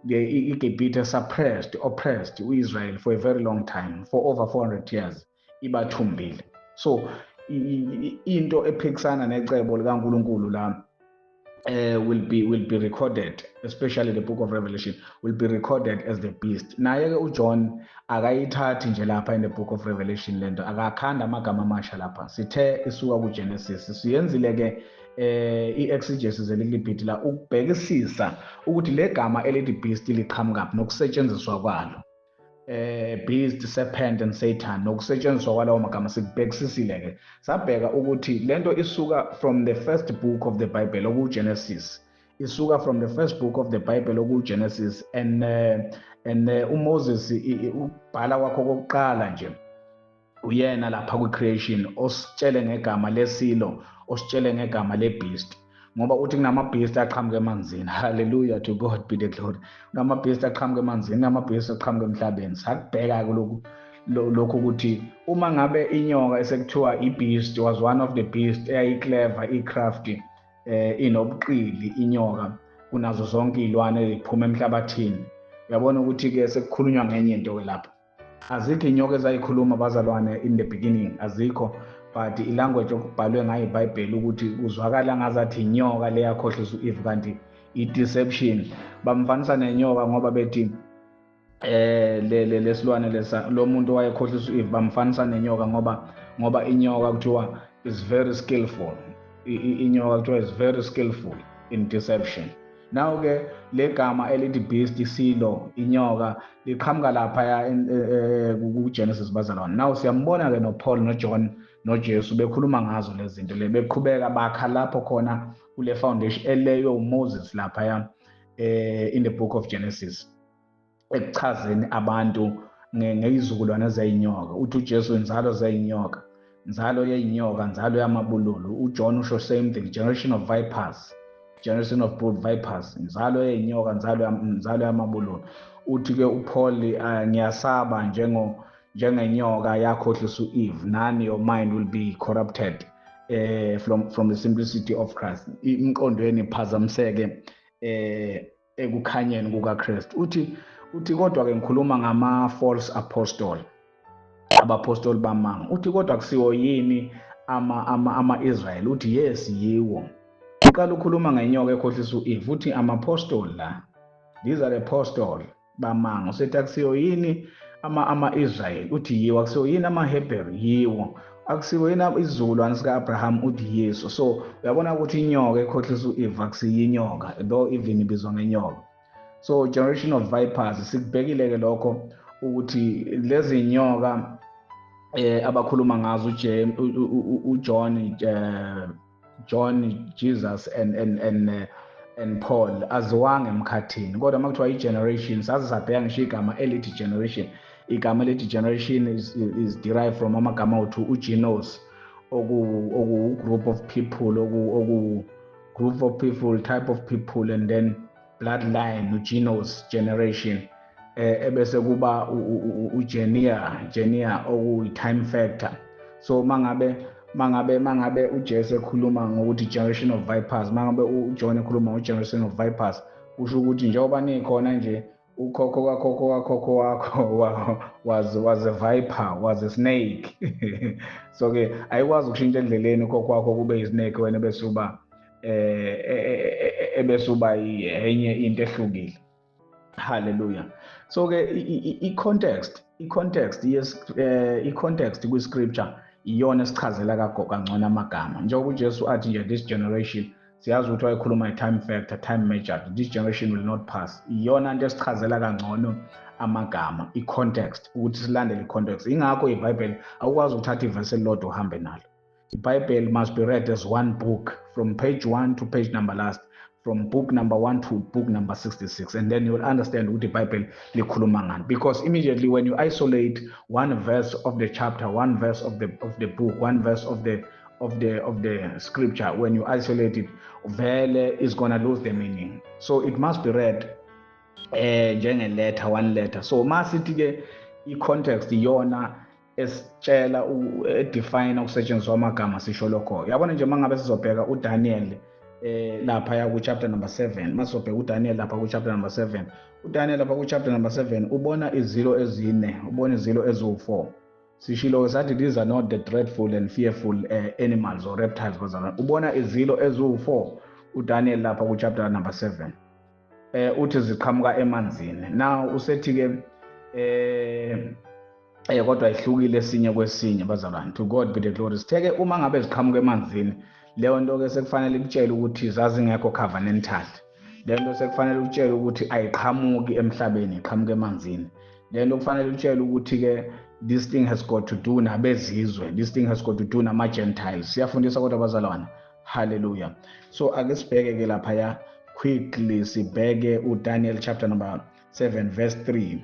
the iGibhithe suppressed, oppressed uIsrael for a very long time, for over 400 years ibathumbile. So into ephikisana necebo likaNkulunkulu la will be recorded, especially the book of Revelation will be recorded as the beast. Naye ke uJohn akayithathi nje lapha in the book of Revelation lento, akakhanda amagama amasha lapha. Sithe isuka kuGenesis. Siyenzile ke i-exegesis elilibhidi la ukubhekisisa ukuthi le gama elithi beast liqhamukaphi nokusetshenziswa kwalo. Beast, serpent and Satan, nokusetshenziswa kwalawo magama sikubhekisisile ke. Sabheka ukuthi lento isuka from the first book of the Bible, okuGenesis. Isuka from the first book of the Bible, okuGenesis, and uMoses ubhala kwakho kokuqala nje uyena lapha kwi-creation ositshele ngegama lesilo, ositshele ngegama le-beast, ngoba uthi kunama-beast aqhamuka emanzini. Hallelujah, to God be the glory. Kunama-beast aqhamuka emanzini, kunama-beast aqhamuka emhlabeni. Sakubheka-ke lokhu ukuthi uma ngabe inyoka esekuthiwa i-beast was one of the beast eyayi-clever, i-crafty, inobuqili inyoka kunazo zonke iy'lwane eziphuma emhlabathini. Uyabona ukuthi-ke sekukhulunywa ngenye into-ke lapha. Azikho inyoka ezayikhuluma, bazalwane, in the beginning, azikho, but i-language okubhalwe ngayo iBhayibheli ukuthi kuzwakala ngazathi inyoka leyakhohlisa u-Eve, kanti i-deception. Bamfanisa nenyoka ngoba bethi le lesilwane lesa, lo muntu owayekhohlisa u-Eve, bamfanisa nenyoka ngoba inyoka kuthiwa is very skillful. Inyoka kuthiwa is very skillful in deception. Now ke le gama elithi beast, isilo, inyoka, liqhamuka lapha ku Genesis, bazalwane. Now siyambona ke noPaul noJohn noJesu bekhuluma ngazo lezi zinto le, beqhubeka bakha lapho khona kule foundation eleyo uMoses lapha in the book of Genesis, ekuchazeni abantu ngeyizukulwane zeyinyoka. Uthi uJesu inzalo zeyinyoka, inzalo yeyinyoka, inzalo yamabululu. UJohn usho same thing, generation of vipers, generation of brood vipers, inzalo yeyinyoka, inzalo yamabululu. Uthi ke uPaul, ngiyasaba njengenyoka yakhohlisa uEve, nani your mind will be corrupted from the simplicity of Christ. Imqondo yenu iphazamiseke ekukhanyeni kukaKristu. Uthi kodwa ke ngikhuluma ngama false apostle, abapostoli bamanga. Uthi kodwa kusiwo yini ama Israel? Uthi yes, yiwo. Uqala ukhuluma ngenyoka ekhohlisa uEve, uthi ama-apostle la, these are the apostle bamanga. Usethi akusiwo yini ama-Israel? Uthi yiwo. Akusiwo yini ama-Hebrew? Yiwo. Akusiwo yini isizukulwane sika-Abraham? Uthi Yesu. So uyabona ukuthi inyoka ekhohlisa u-Eve akusiyo inyoka, though even ibizwa ngenyoka. So generation of vipers, sikubhekile ke lokho ukuthi lezi nyoka abakhuluma ngazo uJames, uJohn, John, Jesus and Paul aziwanga emkhathini, kodwa uma kuthiwa i-generation, saze sabheka ngisho igama elithi generation. Igama elithi generation is derived from amagama awuthi ugenos, oku group of people, oku group of people, type of people, and then bloodline, ugenos, generation, ebese kuba ugenia, genia okuyi time factor. So mangabe uJesu ekhuluma ngokuthi generation of vipers, mangabe uJohn ekhuluma ngo-generation of vipers, kusho ukuthi njengoba nikhona nje, ukhokho kakhokho kakhokho wakho was a viper, was a snake. So ke ayikwazi ukushintsha endleleni ukhokho wakho kube yi-snake, wena ebese uba enye into ehlukile. Hallelujah. So ke i-context, yes, i-context kwi-scripture iyona esichazela kangcono amagama. Njengoba uJesu athi nje this generation, siyazi ukuthi wayekhuluma i-time factor, time measured, this generation will not pass. Iyona nto esichazela kangcono amagama, i-context, ukuthi silandele i-context. Ingakho iBhayibheli awukwazi ukuthatha ivesi elilodwa uhambe nalo. IBhayibheli must be read as one book, from page 1 to page number last, from book number 1 to book number 66, and then you will understand ukuthi iBhayibheli likhuluma ngani, because immediately when you isolate one verse of the chapter, one verse of the book, one verse of the scripture, when you isolate it, vele is gonna lose the meaning. So it must be read njenge letter, one letter. So masithi ke i-context iyona esitshela, edefine ukusetshenziswa amagama. Sisho lokho, yabona nje, mangabe sizobheka uDaniel lapha ya ku chapter number 7, masizobheka uDaniel lapha ku chapter number 7, uDaniel lapha ku chapter number 7 ubona izilo ezine, ubona izilo eziwu4. Sishilo sathi these are not the dreadful and fearful animals or reptiles, bazalwane. Ubona izilo eziwu4. uDaniel lapha ku chapter number 7 uthi ziqhamuka emanzini. Now usethi ke kodwa ihlukile esinye kwesinye bazalwane. To God be the glory. Sitheke uma ngabe ziqhamuka emanzini, leyo nto ke sekufanele ikutshele ukuthi zazingekho covenantal. Le nto sekufanele ukutshele ukuthi ayiqhamuki emhlabeni, iqhamuka emanzini. Le nto kufanele ukutshele ukuthi ke this thing has got to do nabezizwe, this thing has got to do nama Gentiles. Siyafundisa kodwa bazalwane. Hallelujah. So ake sibheke ke lapha ya quickly, sibheke uDaniel chapter number 7 verse 3.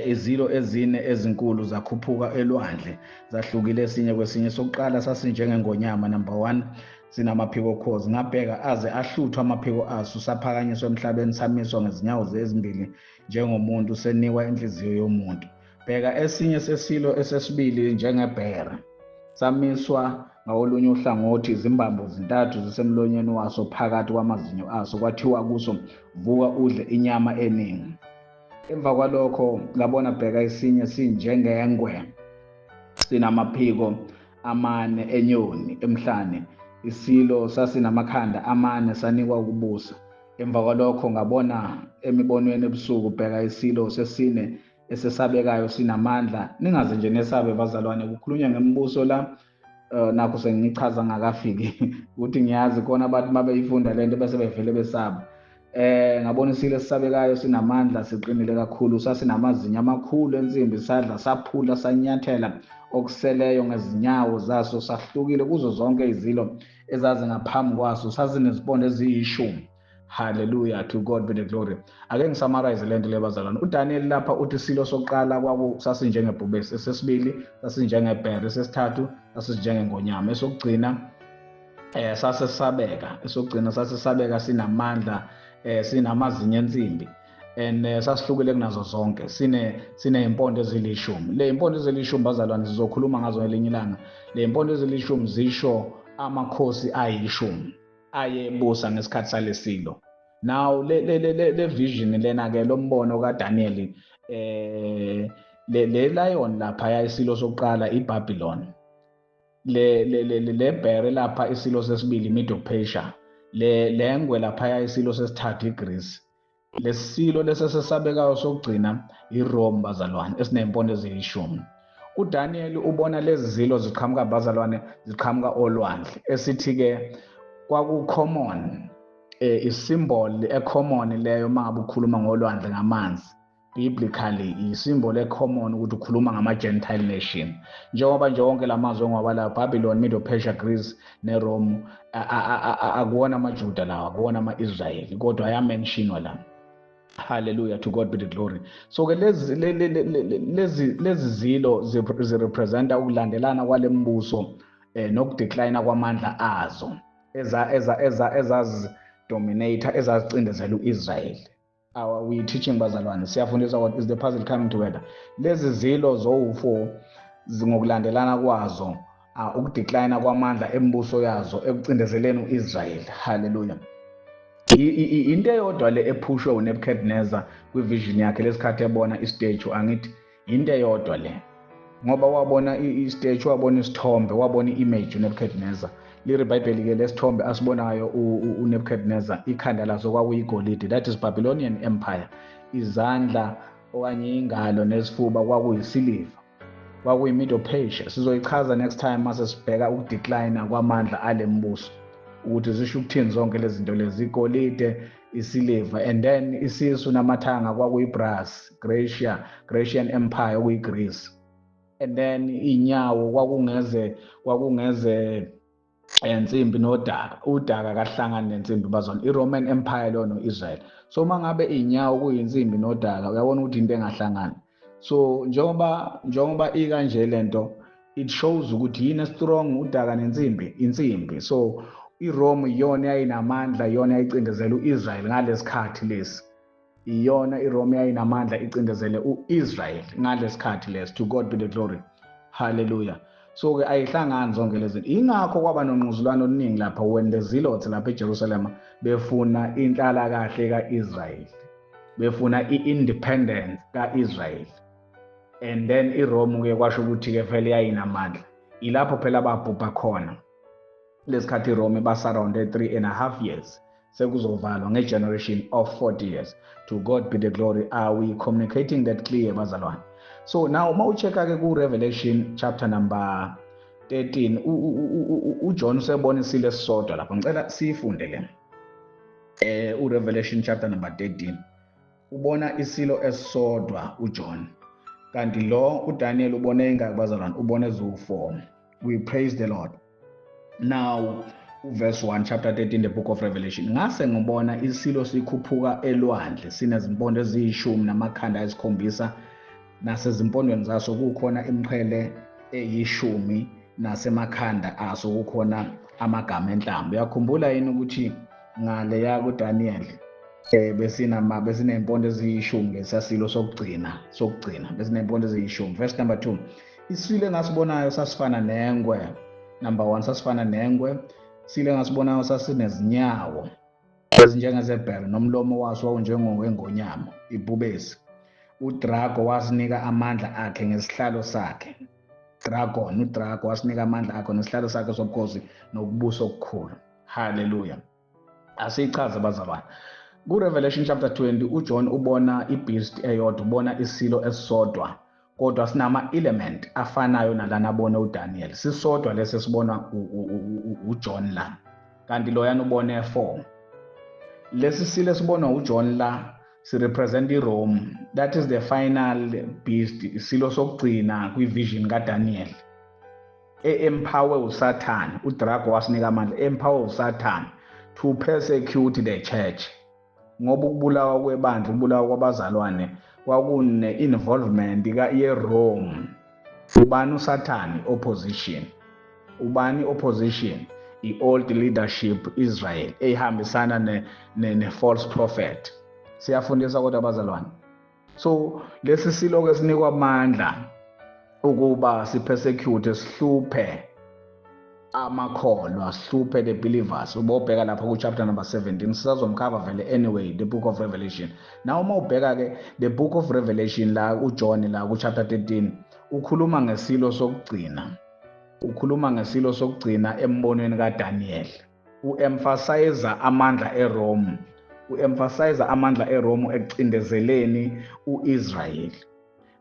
Izilo ezine ezinkulu zakhuphuka elwandle, zahlukile esinye kwesinye. Sokuqala sasinjengengonyama, number 1, sinamaphiko okhozi. Ngabheka aze ahluthwa amaphiko aso, saphakanyiswa emhlabeni, samiswa ngezinyawo ezimbili njengomuntu, senikwa inhliziyo yomuntu. Bheka esinye sesilo esesibili njengebhere, samiswa ngakolunye uhlangothi, izimbambo zintathu zisemlonyeni waso phakathi kwamazinyo aso. Kwathiwa kuso, vuka udle inyama eningi. Emva kwalokho ngabona, bheka esinye sinjengengwe, sinamaphiko amane enyoni emhlane. Isilo sasinamakhanda amane, sanikwa ukubusa. Emva kwalokho ngabona emibonweni ebusuku, bheka isilo sesine esesabekayo, sinamandla. Ningaze nje nesabe bazalwane, kukhulunywa ngembuso la. Nakho sengichaza ngakafiki ukuthi ngiyazi khona abantu mabeyifunda lento bese bevele besaba. Ngabona isilo esisabekayo, sinamandla, siqinile kakhulu, sasinamazinyo amakhulu ensimbi, sadla, saphula, sanyathela okuseleyo ngezinyawo zaso, sahlukile kuzo zonke izilo ezazi ngaphambi kwaso, sasinezimpondo eziyishumi. Hallelujah, to God be the glory. Ake ngisummarize lento le bazalwane. uDaniel lapha uthi isilo sokuqala kwaku sasinjengebhubesi, esesibili sasinjengebhere, esesithathu sasinjengengonyama, esokugcina sasesabeka, esokugcina sasesabeka, sinamandla, sinamazinyo ensimbi, and sasihlukile kunazo zonke, sineyimpondo ezilishumi. Le impondo ezilishumi bazalwane sizokhuluma ngazo ngelinye ilanga. Le impondo ezilishumi zisho amakhosi ayishumi ayebusa ngesikhathi salesilo. Now le vision lena ke, lo mbono kaDaniel, le lion lapha yayisilo sokuqala iBabylon, le bear lapha isilo sesibili Medo-Persia, le lengwe lapha yayisilo sesithathu iGreece, lesilo lesesesabekayo sokugcina iRome bazalwane, esinezimpondo eziyishumi. uDaniel ubona lezi zilo ziqhamuka bazalwane, ziqhamuka olwandle, esithi ke kwaku common, isymbol ecommon leyo mangabe ukhuluma ngolwandle ngamanzi. Biblically isymbol ecommon ukuthi ukhuluma ngama Gentile nation, njengoba nje wonke lamazwe ongwabala, Babylon, Medo-Persia, Greece neRome, akuwona amaJuda lawa, akuwona ama-Israyeli, kodwa ayamentionwa la. Hallelujah, to God be the glory. So ke lezi zilo zirepresenta ukulandelana kwalembuso nokudecline kwamandla azo eza eza eza ezazi dominator, ezazicindezela uIsrael. Our we teaching bazalwane, siyafundisa. What is the puzzle coming together? Lezi zilo zowu4 ngokulandelana kwazo, ukudecline kwamandla embuso yazo ekucindezeleni uIsrael. Hallelujah. Into eyodwa le ephushwe uNebuchadnezzar kwivision yakhe lesikhathi ebona istatue, angithi into eyodwa le, ngoba wabona istatue, wabona isithombe, wabona i-image uNebuchadnezzar. Liri iBhayibheli ke lesithombe asibonayo uNebuchadnezzar, ikhanda laso kwakuyigolide, that is Babylonian Empire. Izandla okanye ingalo nesifuba kwakuyisiliva, kwakuyi-Medo-Persia. Sizoyichaza next time mase sibheka ukudecline kwamandla alembuso, ukuthi zisho ukuthini zonke lezi zinto lezi, igolide, isiliva, and then isisu namathanga kwakuyi-brass, Gracia, Grecian Empire, okuyi-Greece, and then inyawo kwakungeze ensimbi nodaka. Udaka kahlangani nensimbi bazona, iRoman Empire lo no-Israel. So uma ngabe inyawo kuyinsimbi nodaka, uyabona ukuthi into engahlangani. So njengoba ikanje lento, it shows ukuthi yini strong, udaka nensimbi, insimbi. So iRome iyona yayinamandla, iyona yayicindezela uIsrael ngalesikhathi lesi. Iyona iRome yayinamandla, icindezele uIsrael ngalesikhathi lesi. To God be the glory. Hallelujah. So ke ayihlangani zonke lezi zinto, ingakho kwaba nonquzulwano oluningi lapha when the zealots lapha eJerusalem befuna inhlalakahle kaIsrael, befuna i-independence kaIsrael, and then iRome ke kwasho ukuthi ke vele yayinamandla. Ilapho phela babhubha khona. Lesikhathi iRome basurrounde 3.5 years, sekuzovalwa nge-generation of 40 years. To God be the glory. Are we communicating that clear, bazalwane? So now uma ucheck-a-ke ku-Revelation chapter number 13, uJohn usebonisile esisodwa lapho. Ngicela siyifunde le uRevelation chapter number 13. Ubona isilo esisodwa uJohn, kanti lo uDaniel ubone ingaki, bazalwane? Ubone eziwu-4. We praise the Lord. Now uverse 1, chapter 13, the book of Revelation: "Ngase ngibona isilo sikhuphuka elwandle, sinezimpondo eziyishumi namakhanda ayisikhombisa, nasezimpondweni zaso kukhona imiqhele eyishumi, nasemakhanda aso kukhona amagama enhlamba." Uyakhumbula yini ukuthi ngale ya kuDaniel besiney'mpondo eziyishumi ngesasilo sokugcina besiney'mpondo eziyishumi? Verse number 2: "Isilo engasibonayo sasifana nengwe." Number 1, sasifana nengwe. "Isilo engasibonayo sasinezinyawo ezinjengezebhere, nomlomo waso wawunjengowengonyama, ibhubesi. Udrago wasinika amandla akhe ngesihlalo sakhe." Dragon, udrago wasinika amandla akhe nesihlalo sakhe sobukhosi nokubusa okukhulu. Haleluya. Asiyichaze, bazalwane. Ku-Revelation chapter 20, uJohn ubona ibeast eyodwa, ubona isilo esisodwa, kodwa sinama-element afanayo nalana abone uDaniel. Sisodwa lesi esibona uJohn la, kanti loyana ubone 4. Lesi silo esibonwa uJohn la sirepresent iRome. That is the final beast, isilo sokugcina kwi-vision kaDaniel, e-empower uSathane. Udrago wasinika amandla, empower uSathane to persecute the church, ngoba ukubulawa kwebandla, ukubulawa kwabazalwane kwakune-involvement ye-Rome. Ubani uSathane? Opposition. Ubani opposition? I-old leadership, Israel, eyihambisana ne-false prophet. Siyafundisa kodwa, abazalwane. So lesi silo-ke sinikwa amandla ukuba sipersecute, sihluphe amakholwa, sihluphe the believers. Ubobheka lapha ku-chapter number 17, sisazomkhava vele anyway the book of Revelation. Now uma ubheka-ke the book of Revelation la, uJohn la ku-chapter 13 ukhuluma ngesilo sokugcina, ukhuluma ngesilo sokugcina embonweni kaDaniel. U-emphasize amandla eRome, u-emphasize amandla eRome ekucindezeleni u-Israyeli.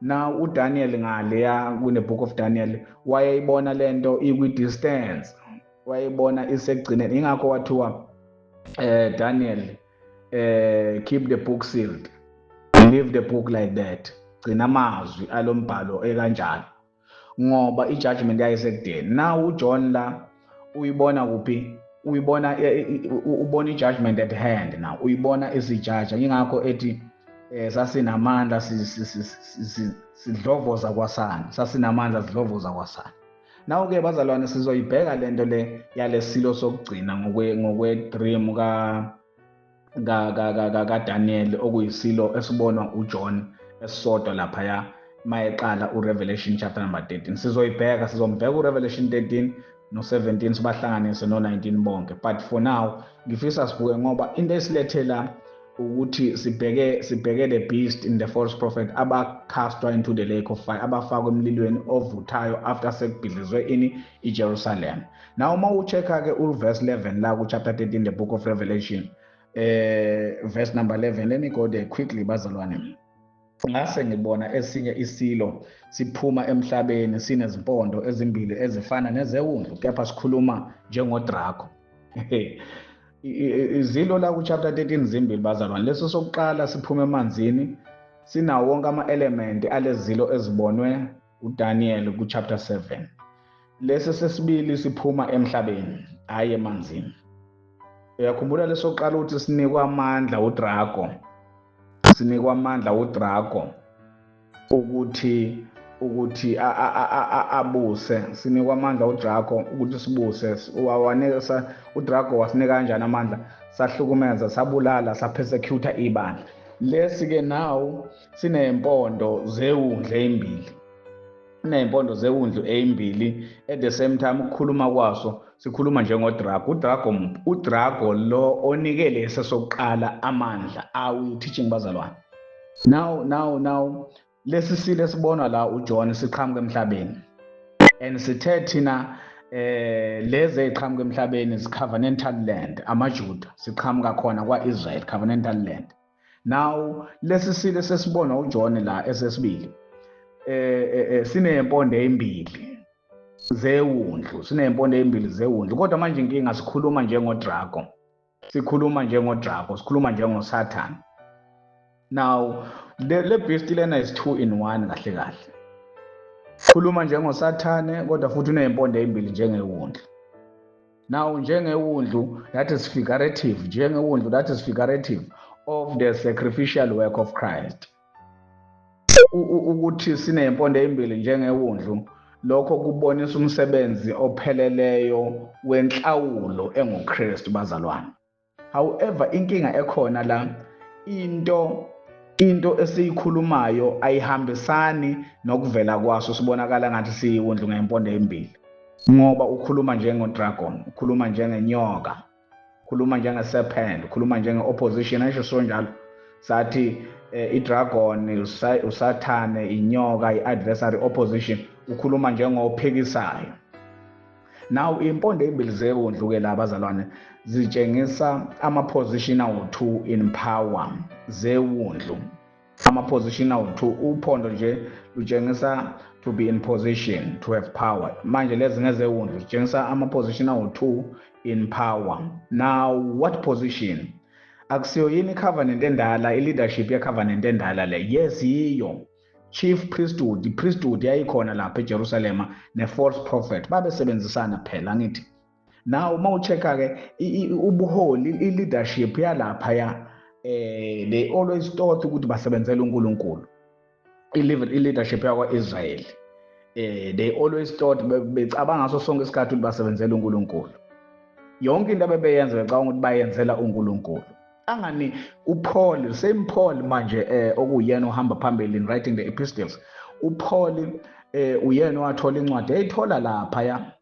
Now uDaniel ngaleya kune book of Daniel wayeyibona lento ikwi-distance, wayeyibona isekugcineni. Ingakho wathiwa, "Daniel, keep the book sealed, leave the book like that, gcina amazwi alombhalo ekanjalo," ngoba i-judgment yayisekudeni. Now uJohn la uyibona kuphi? Uyibona, ubona i-judgment at hand. Now uyibona isijaja. Ingakho ethi sasinamandla, sidlovoza kwasana, sasinamandla, sidlovoza kwasana. Naw-ke bazalwane, sizoyibheka lento le yalesilo sokugcina ngokwe-dream ka kaDaniel, okuyisilo esibonwa uJohn esisodwa laphaya mayeqala uRevelation chapter number 13. Sizoyibheka, sizombheka uRevelation 13 no-17, sibahlanganise no-19 bonke. But for now ngifisa sibuke, ngoba into esilethela ukuthi sibheke the beast in the false prophet abacastwa into the lake of fire, abafakwa emlilweni ovuthayo after sekubhidlizwe ini? IJerusalem. Now uma ucheck-a ke uverse 11 la ku-chapter 13, the book of Revelation, verse number 11. Let me go there quickly, bazalwane. "Ngase ngibona esinye isilo siphuma emhlabeni, sinezimpondo ezimbili ezifana nezewundlu, kepha sikhuluma njengodrago." Izilo la ku-chapter 13 zimbili, bazalwane. Leso sokuqala siphuma emanzini, sinawo wonke ama-element alezilo ezibonwe uDaniel ku-chapter 7. Lesi sesibili siphuma emhlabeni, hhayi emanzini. Uyakhumbula lesokuqala ukuthi sinikwa amandla udrago, sinikwa amandla udrago ukuthi abuse, sinikwa amandla udrago ukuthi sibuse. Wanika udrago, wasinika kanjani amandla? Sahlukumeza, sabulala, sapersecute ibandla. Lesi-ke now siney'mpondo zewundlu ey'mbili, siney'mpondo zewundlu ey'mbili. At the same time ukukhuluma kwaso sikhuluma njengodrago. Udrago muphi? Udrago lo onike lesi sokuqala amandla. Awu, teaching, bazalwane. Now lesi silo esibonwa la uJohn siqhamuka emhlabeni, and sithe thina Lezi eziqhamuka emhlabeni is covenantal land, amaJuda siqhamuka khona kwa-Israel, covenantal land. Now lesi silo sesibona uJohn la esesibili sinempondo ezimbili zewundlu, sinempondo ezimbili zewundlu, kodwa manje inkinga sikhuluma njengoDrago, sikhuluma njengoDrago, sikhuluma njengoSathane. Now le beast lena is 2 in 1 kahle kahle. Khuluma njengoSathane kodwa futhi unezimpondo ezimbili njengewundlu. Now njengewundlu, that is figurative, njengewundlu, that is figurative of the sacrificial work of Christ. Ukuthi sinempondo ezimbili njengewundlu, lokho kubonisa umsebenzi opheleleyo wenhlawulo enguKristu, bazalwane. However, inkinga ekhona la, into esiyikhulumayo ayihambisani nokuvela kwaso. Sibonakala ngathi siyiwundlu ngempondo ezimbili, ngoba ukhuluma njengo-dragon, ukhuluma njengenyoka, ukhuluma njenge-serpent, ukhuluma njenge-opposition. Ayisho so njalo sathi i-dragon, usathane, inyoka, i-adversary, opposition, ukhuluma njengophikisayo. Now impondo ezimbili zewundlu ke la, bazalwane, zitshengisa ama-position awu-2 in power zewundlu, ama-position awu-2. Uphondo nje lutshengisa to be in position to have power. Manje lezi ngezewundlu, zitshengisa ama-position awu-2 in power. Now what position? Akusiyo yini i-covenant endala, i-leadership ye-covenant endala le? Yes, yiyo. Chief priesthood, i-priesthood yayikhona lapha eJerusalema ne-false prophet, babesebenzisana phela, angithi? Now uma u-check-a ke ubuholi, i-leadership yalapha ya, they always thought ukuthi basebenzela uNkulunkulu. I-leadership yakwa-Israel, they always thought, becabanga ngaso sonke isikhathi ukuthi basebenzela uNkulunkulu. Yonke into abebeyenza becabanga ukuthi bayenzela uNkulunkulu. Angani uPaul, same Paul manje okuyena ohamba phambili in writing the epistles, uPaul uyena owathola incwadi eyithola lapha ya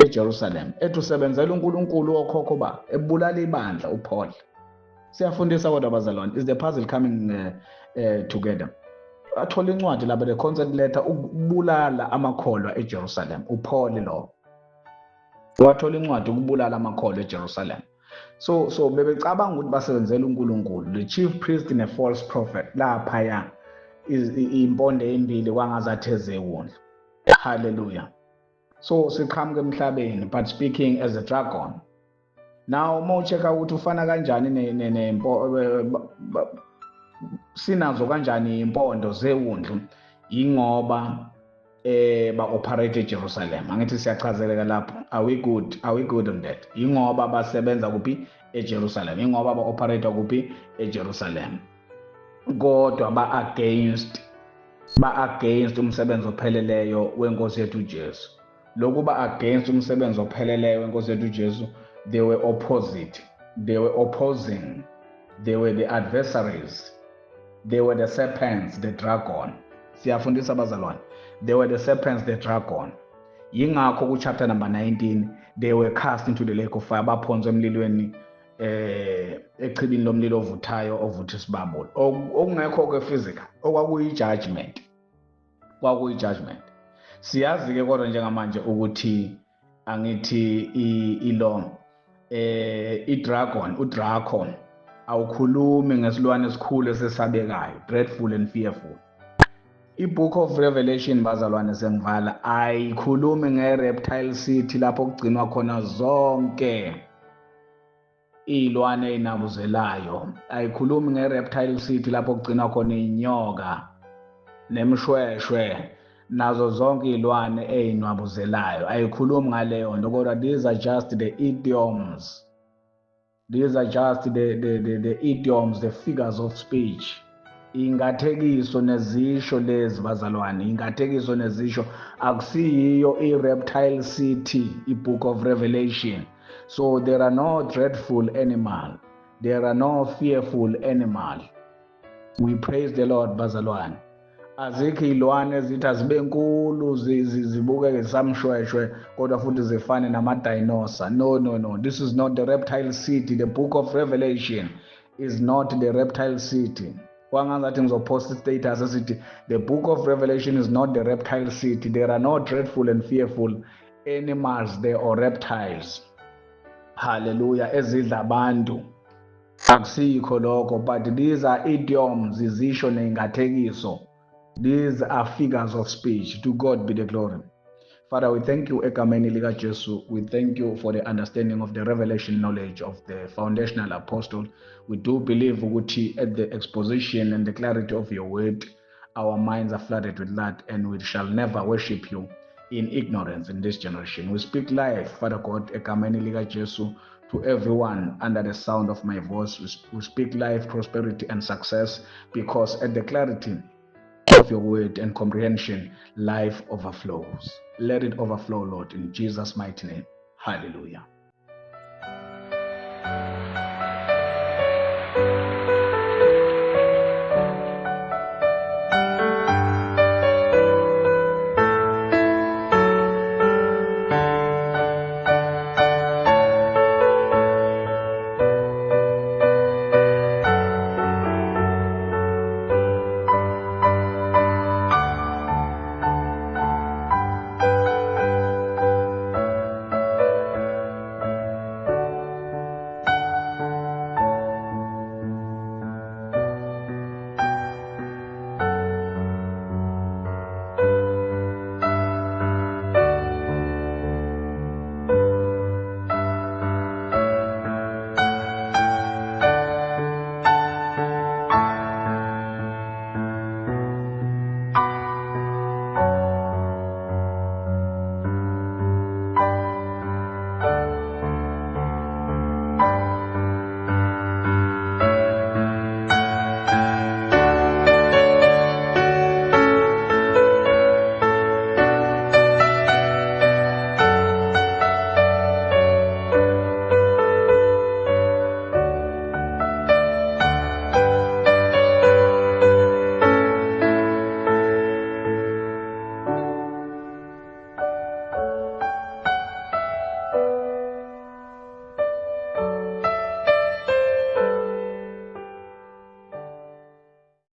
eJerusalem ethi usebenzela uNkulunkulu wokhokho ba, ebulala ibandla uPaul. Siyafundisa kodwa, bazalwane, is the puzzle coming together? Athola incwadi lapha, the consent letter, ukubulala amakholwa eJerusalem. uPaul lo wathola incwadi ukubulala amakholwa eJerusalem. So bebecabanga ukuthi basebenzela uNkulunkulu, the chief priest ne-false prophet laphaya, impondo ezimbili kwangazathi ezewundlu. Hallelujah. So siqhamuka emhlabeni but speaking as a dragon. Now uma u-check-a ukuthi ufana kanjani nempo, sinazo kanjani impondo zewundlu, ingoba ba-operate eJerusalem, angithi? Siyachazeleka lapho? Are we good? Are we good on that? Ingoba basebenza kuphi? eJerusalem. Ingoba ba-operate kuphi? eJerusalem. Kodwa ba-against umsebenzi opheleleyo wenkosi yethu uJesu. Lokuba against umsebenzi opheleleyo wenkosi yethu uJesu, they were opposite, they were opposing, they were the adversaries, they were the serpents, the dragon. Siyafundisa, abazalwane? They were the serpents, the dragon. Yingakho ku-chapter number 19 they were cast into the lake of fire, baphonswa emlilweni, echibini lomlilo ovuthayo ovutha isibabule, okungekho ke physical, okwakuyi-judgment, kwakuyi-judgment. Siyazi-ke kodwa njengamanje ukuthi, angithi, ilo i-dragon, udragon awukhulumi ngesilwane esikhulu esesabekayo, dreadful and fearful. I-Book of Revelation, bazalwane, sengivala, ayikhulumi nge-reptile city lapho kugcinwa khona zonke iy'lwane ey'nabuzelayo. Ayikhulumi nge-reptile city lapho kugcinwa khona iy'nyoka nemishweshwe nazo zonke iy'lwane ey'nwabuzelayo. Ayikhulumi ngaleyo nto, kodwa these are just the idioms, these are just the idioms, the figures of speech, ingathekiso nezisho lezi, bazalwane, ingathekiso nezisho. Akusiyiyo i-reptile city i-Book of Revelation. So there are no dreadful animal, there are no fearful animal. We praise the Lord, bazalwane. Azikho iy'lwane ezithi azibe nkulu, zibukeke zisamshweshwe kodwa futhi zifane nama-dinosaur. No, no, no, this is not the reptile city. The Book of Revelation is not the reptile city. Kwangazathi ngizophosta i-status esithi the Book of Revelation is not the reptile city. There are no dreadful and fearful animals there or reptiles, hallelujah, ezidla abantu. Akusikho lokho, but these are idioms, izisho ney'ngathekiso. These are figures of speech. To God be the glory. Father, we thank you egameni lika Jesu. We thank you for the understanding of the revelation knowledge of the foundational apostle. We do believe ukuthi at the exposition and the clarity of your word, our minds are flooded with light, and we shall never worship you in ignorance in this generation. We speak life, Father God, egameni lika Jesu, to everyone under the sound of my voice. We speak life, prosperity, and success, because at the clarity of your word and comprehension, life overflows. Let it overflow, Lord, in Jesus' mighty name. Hallelujah.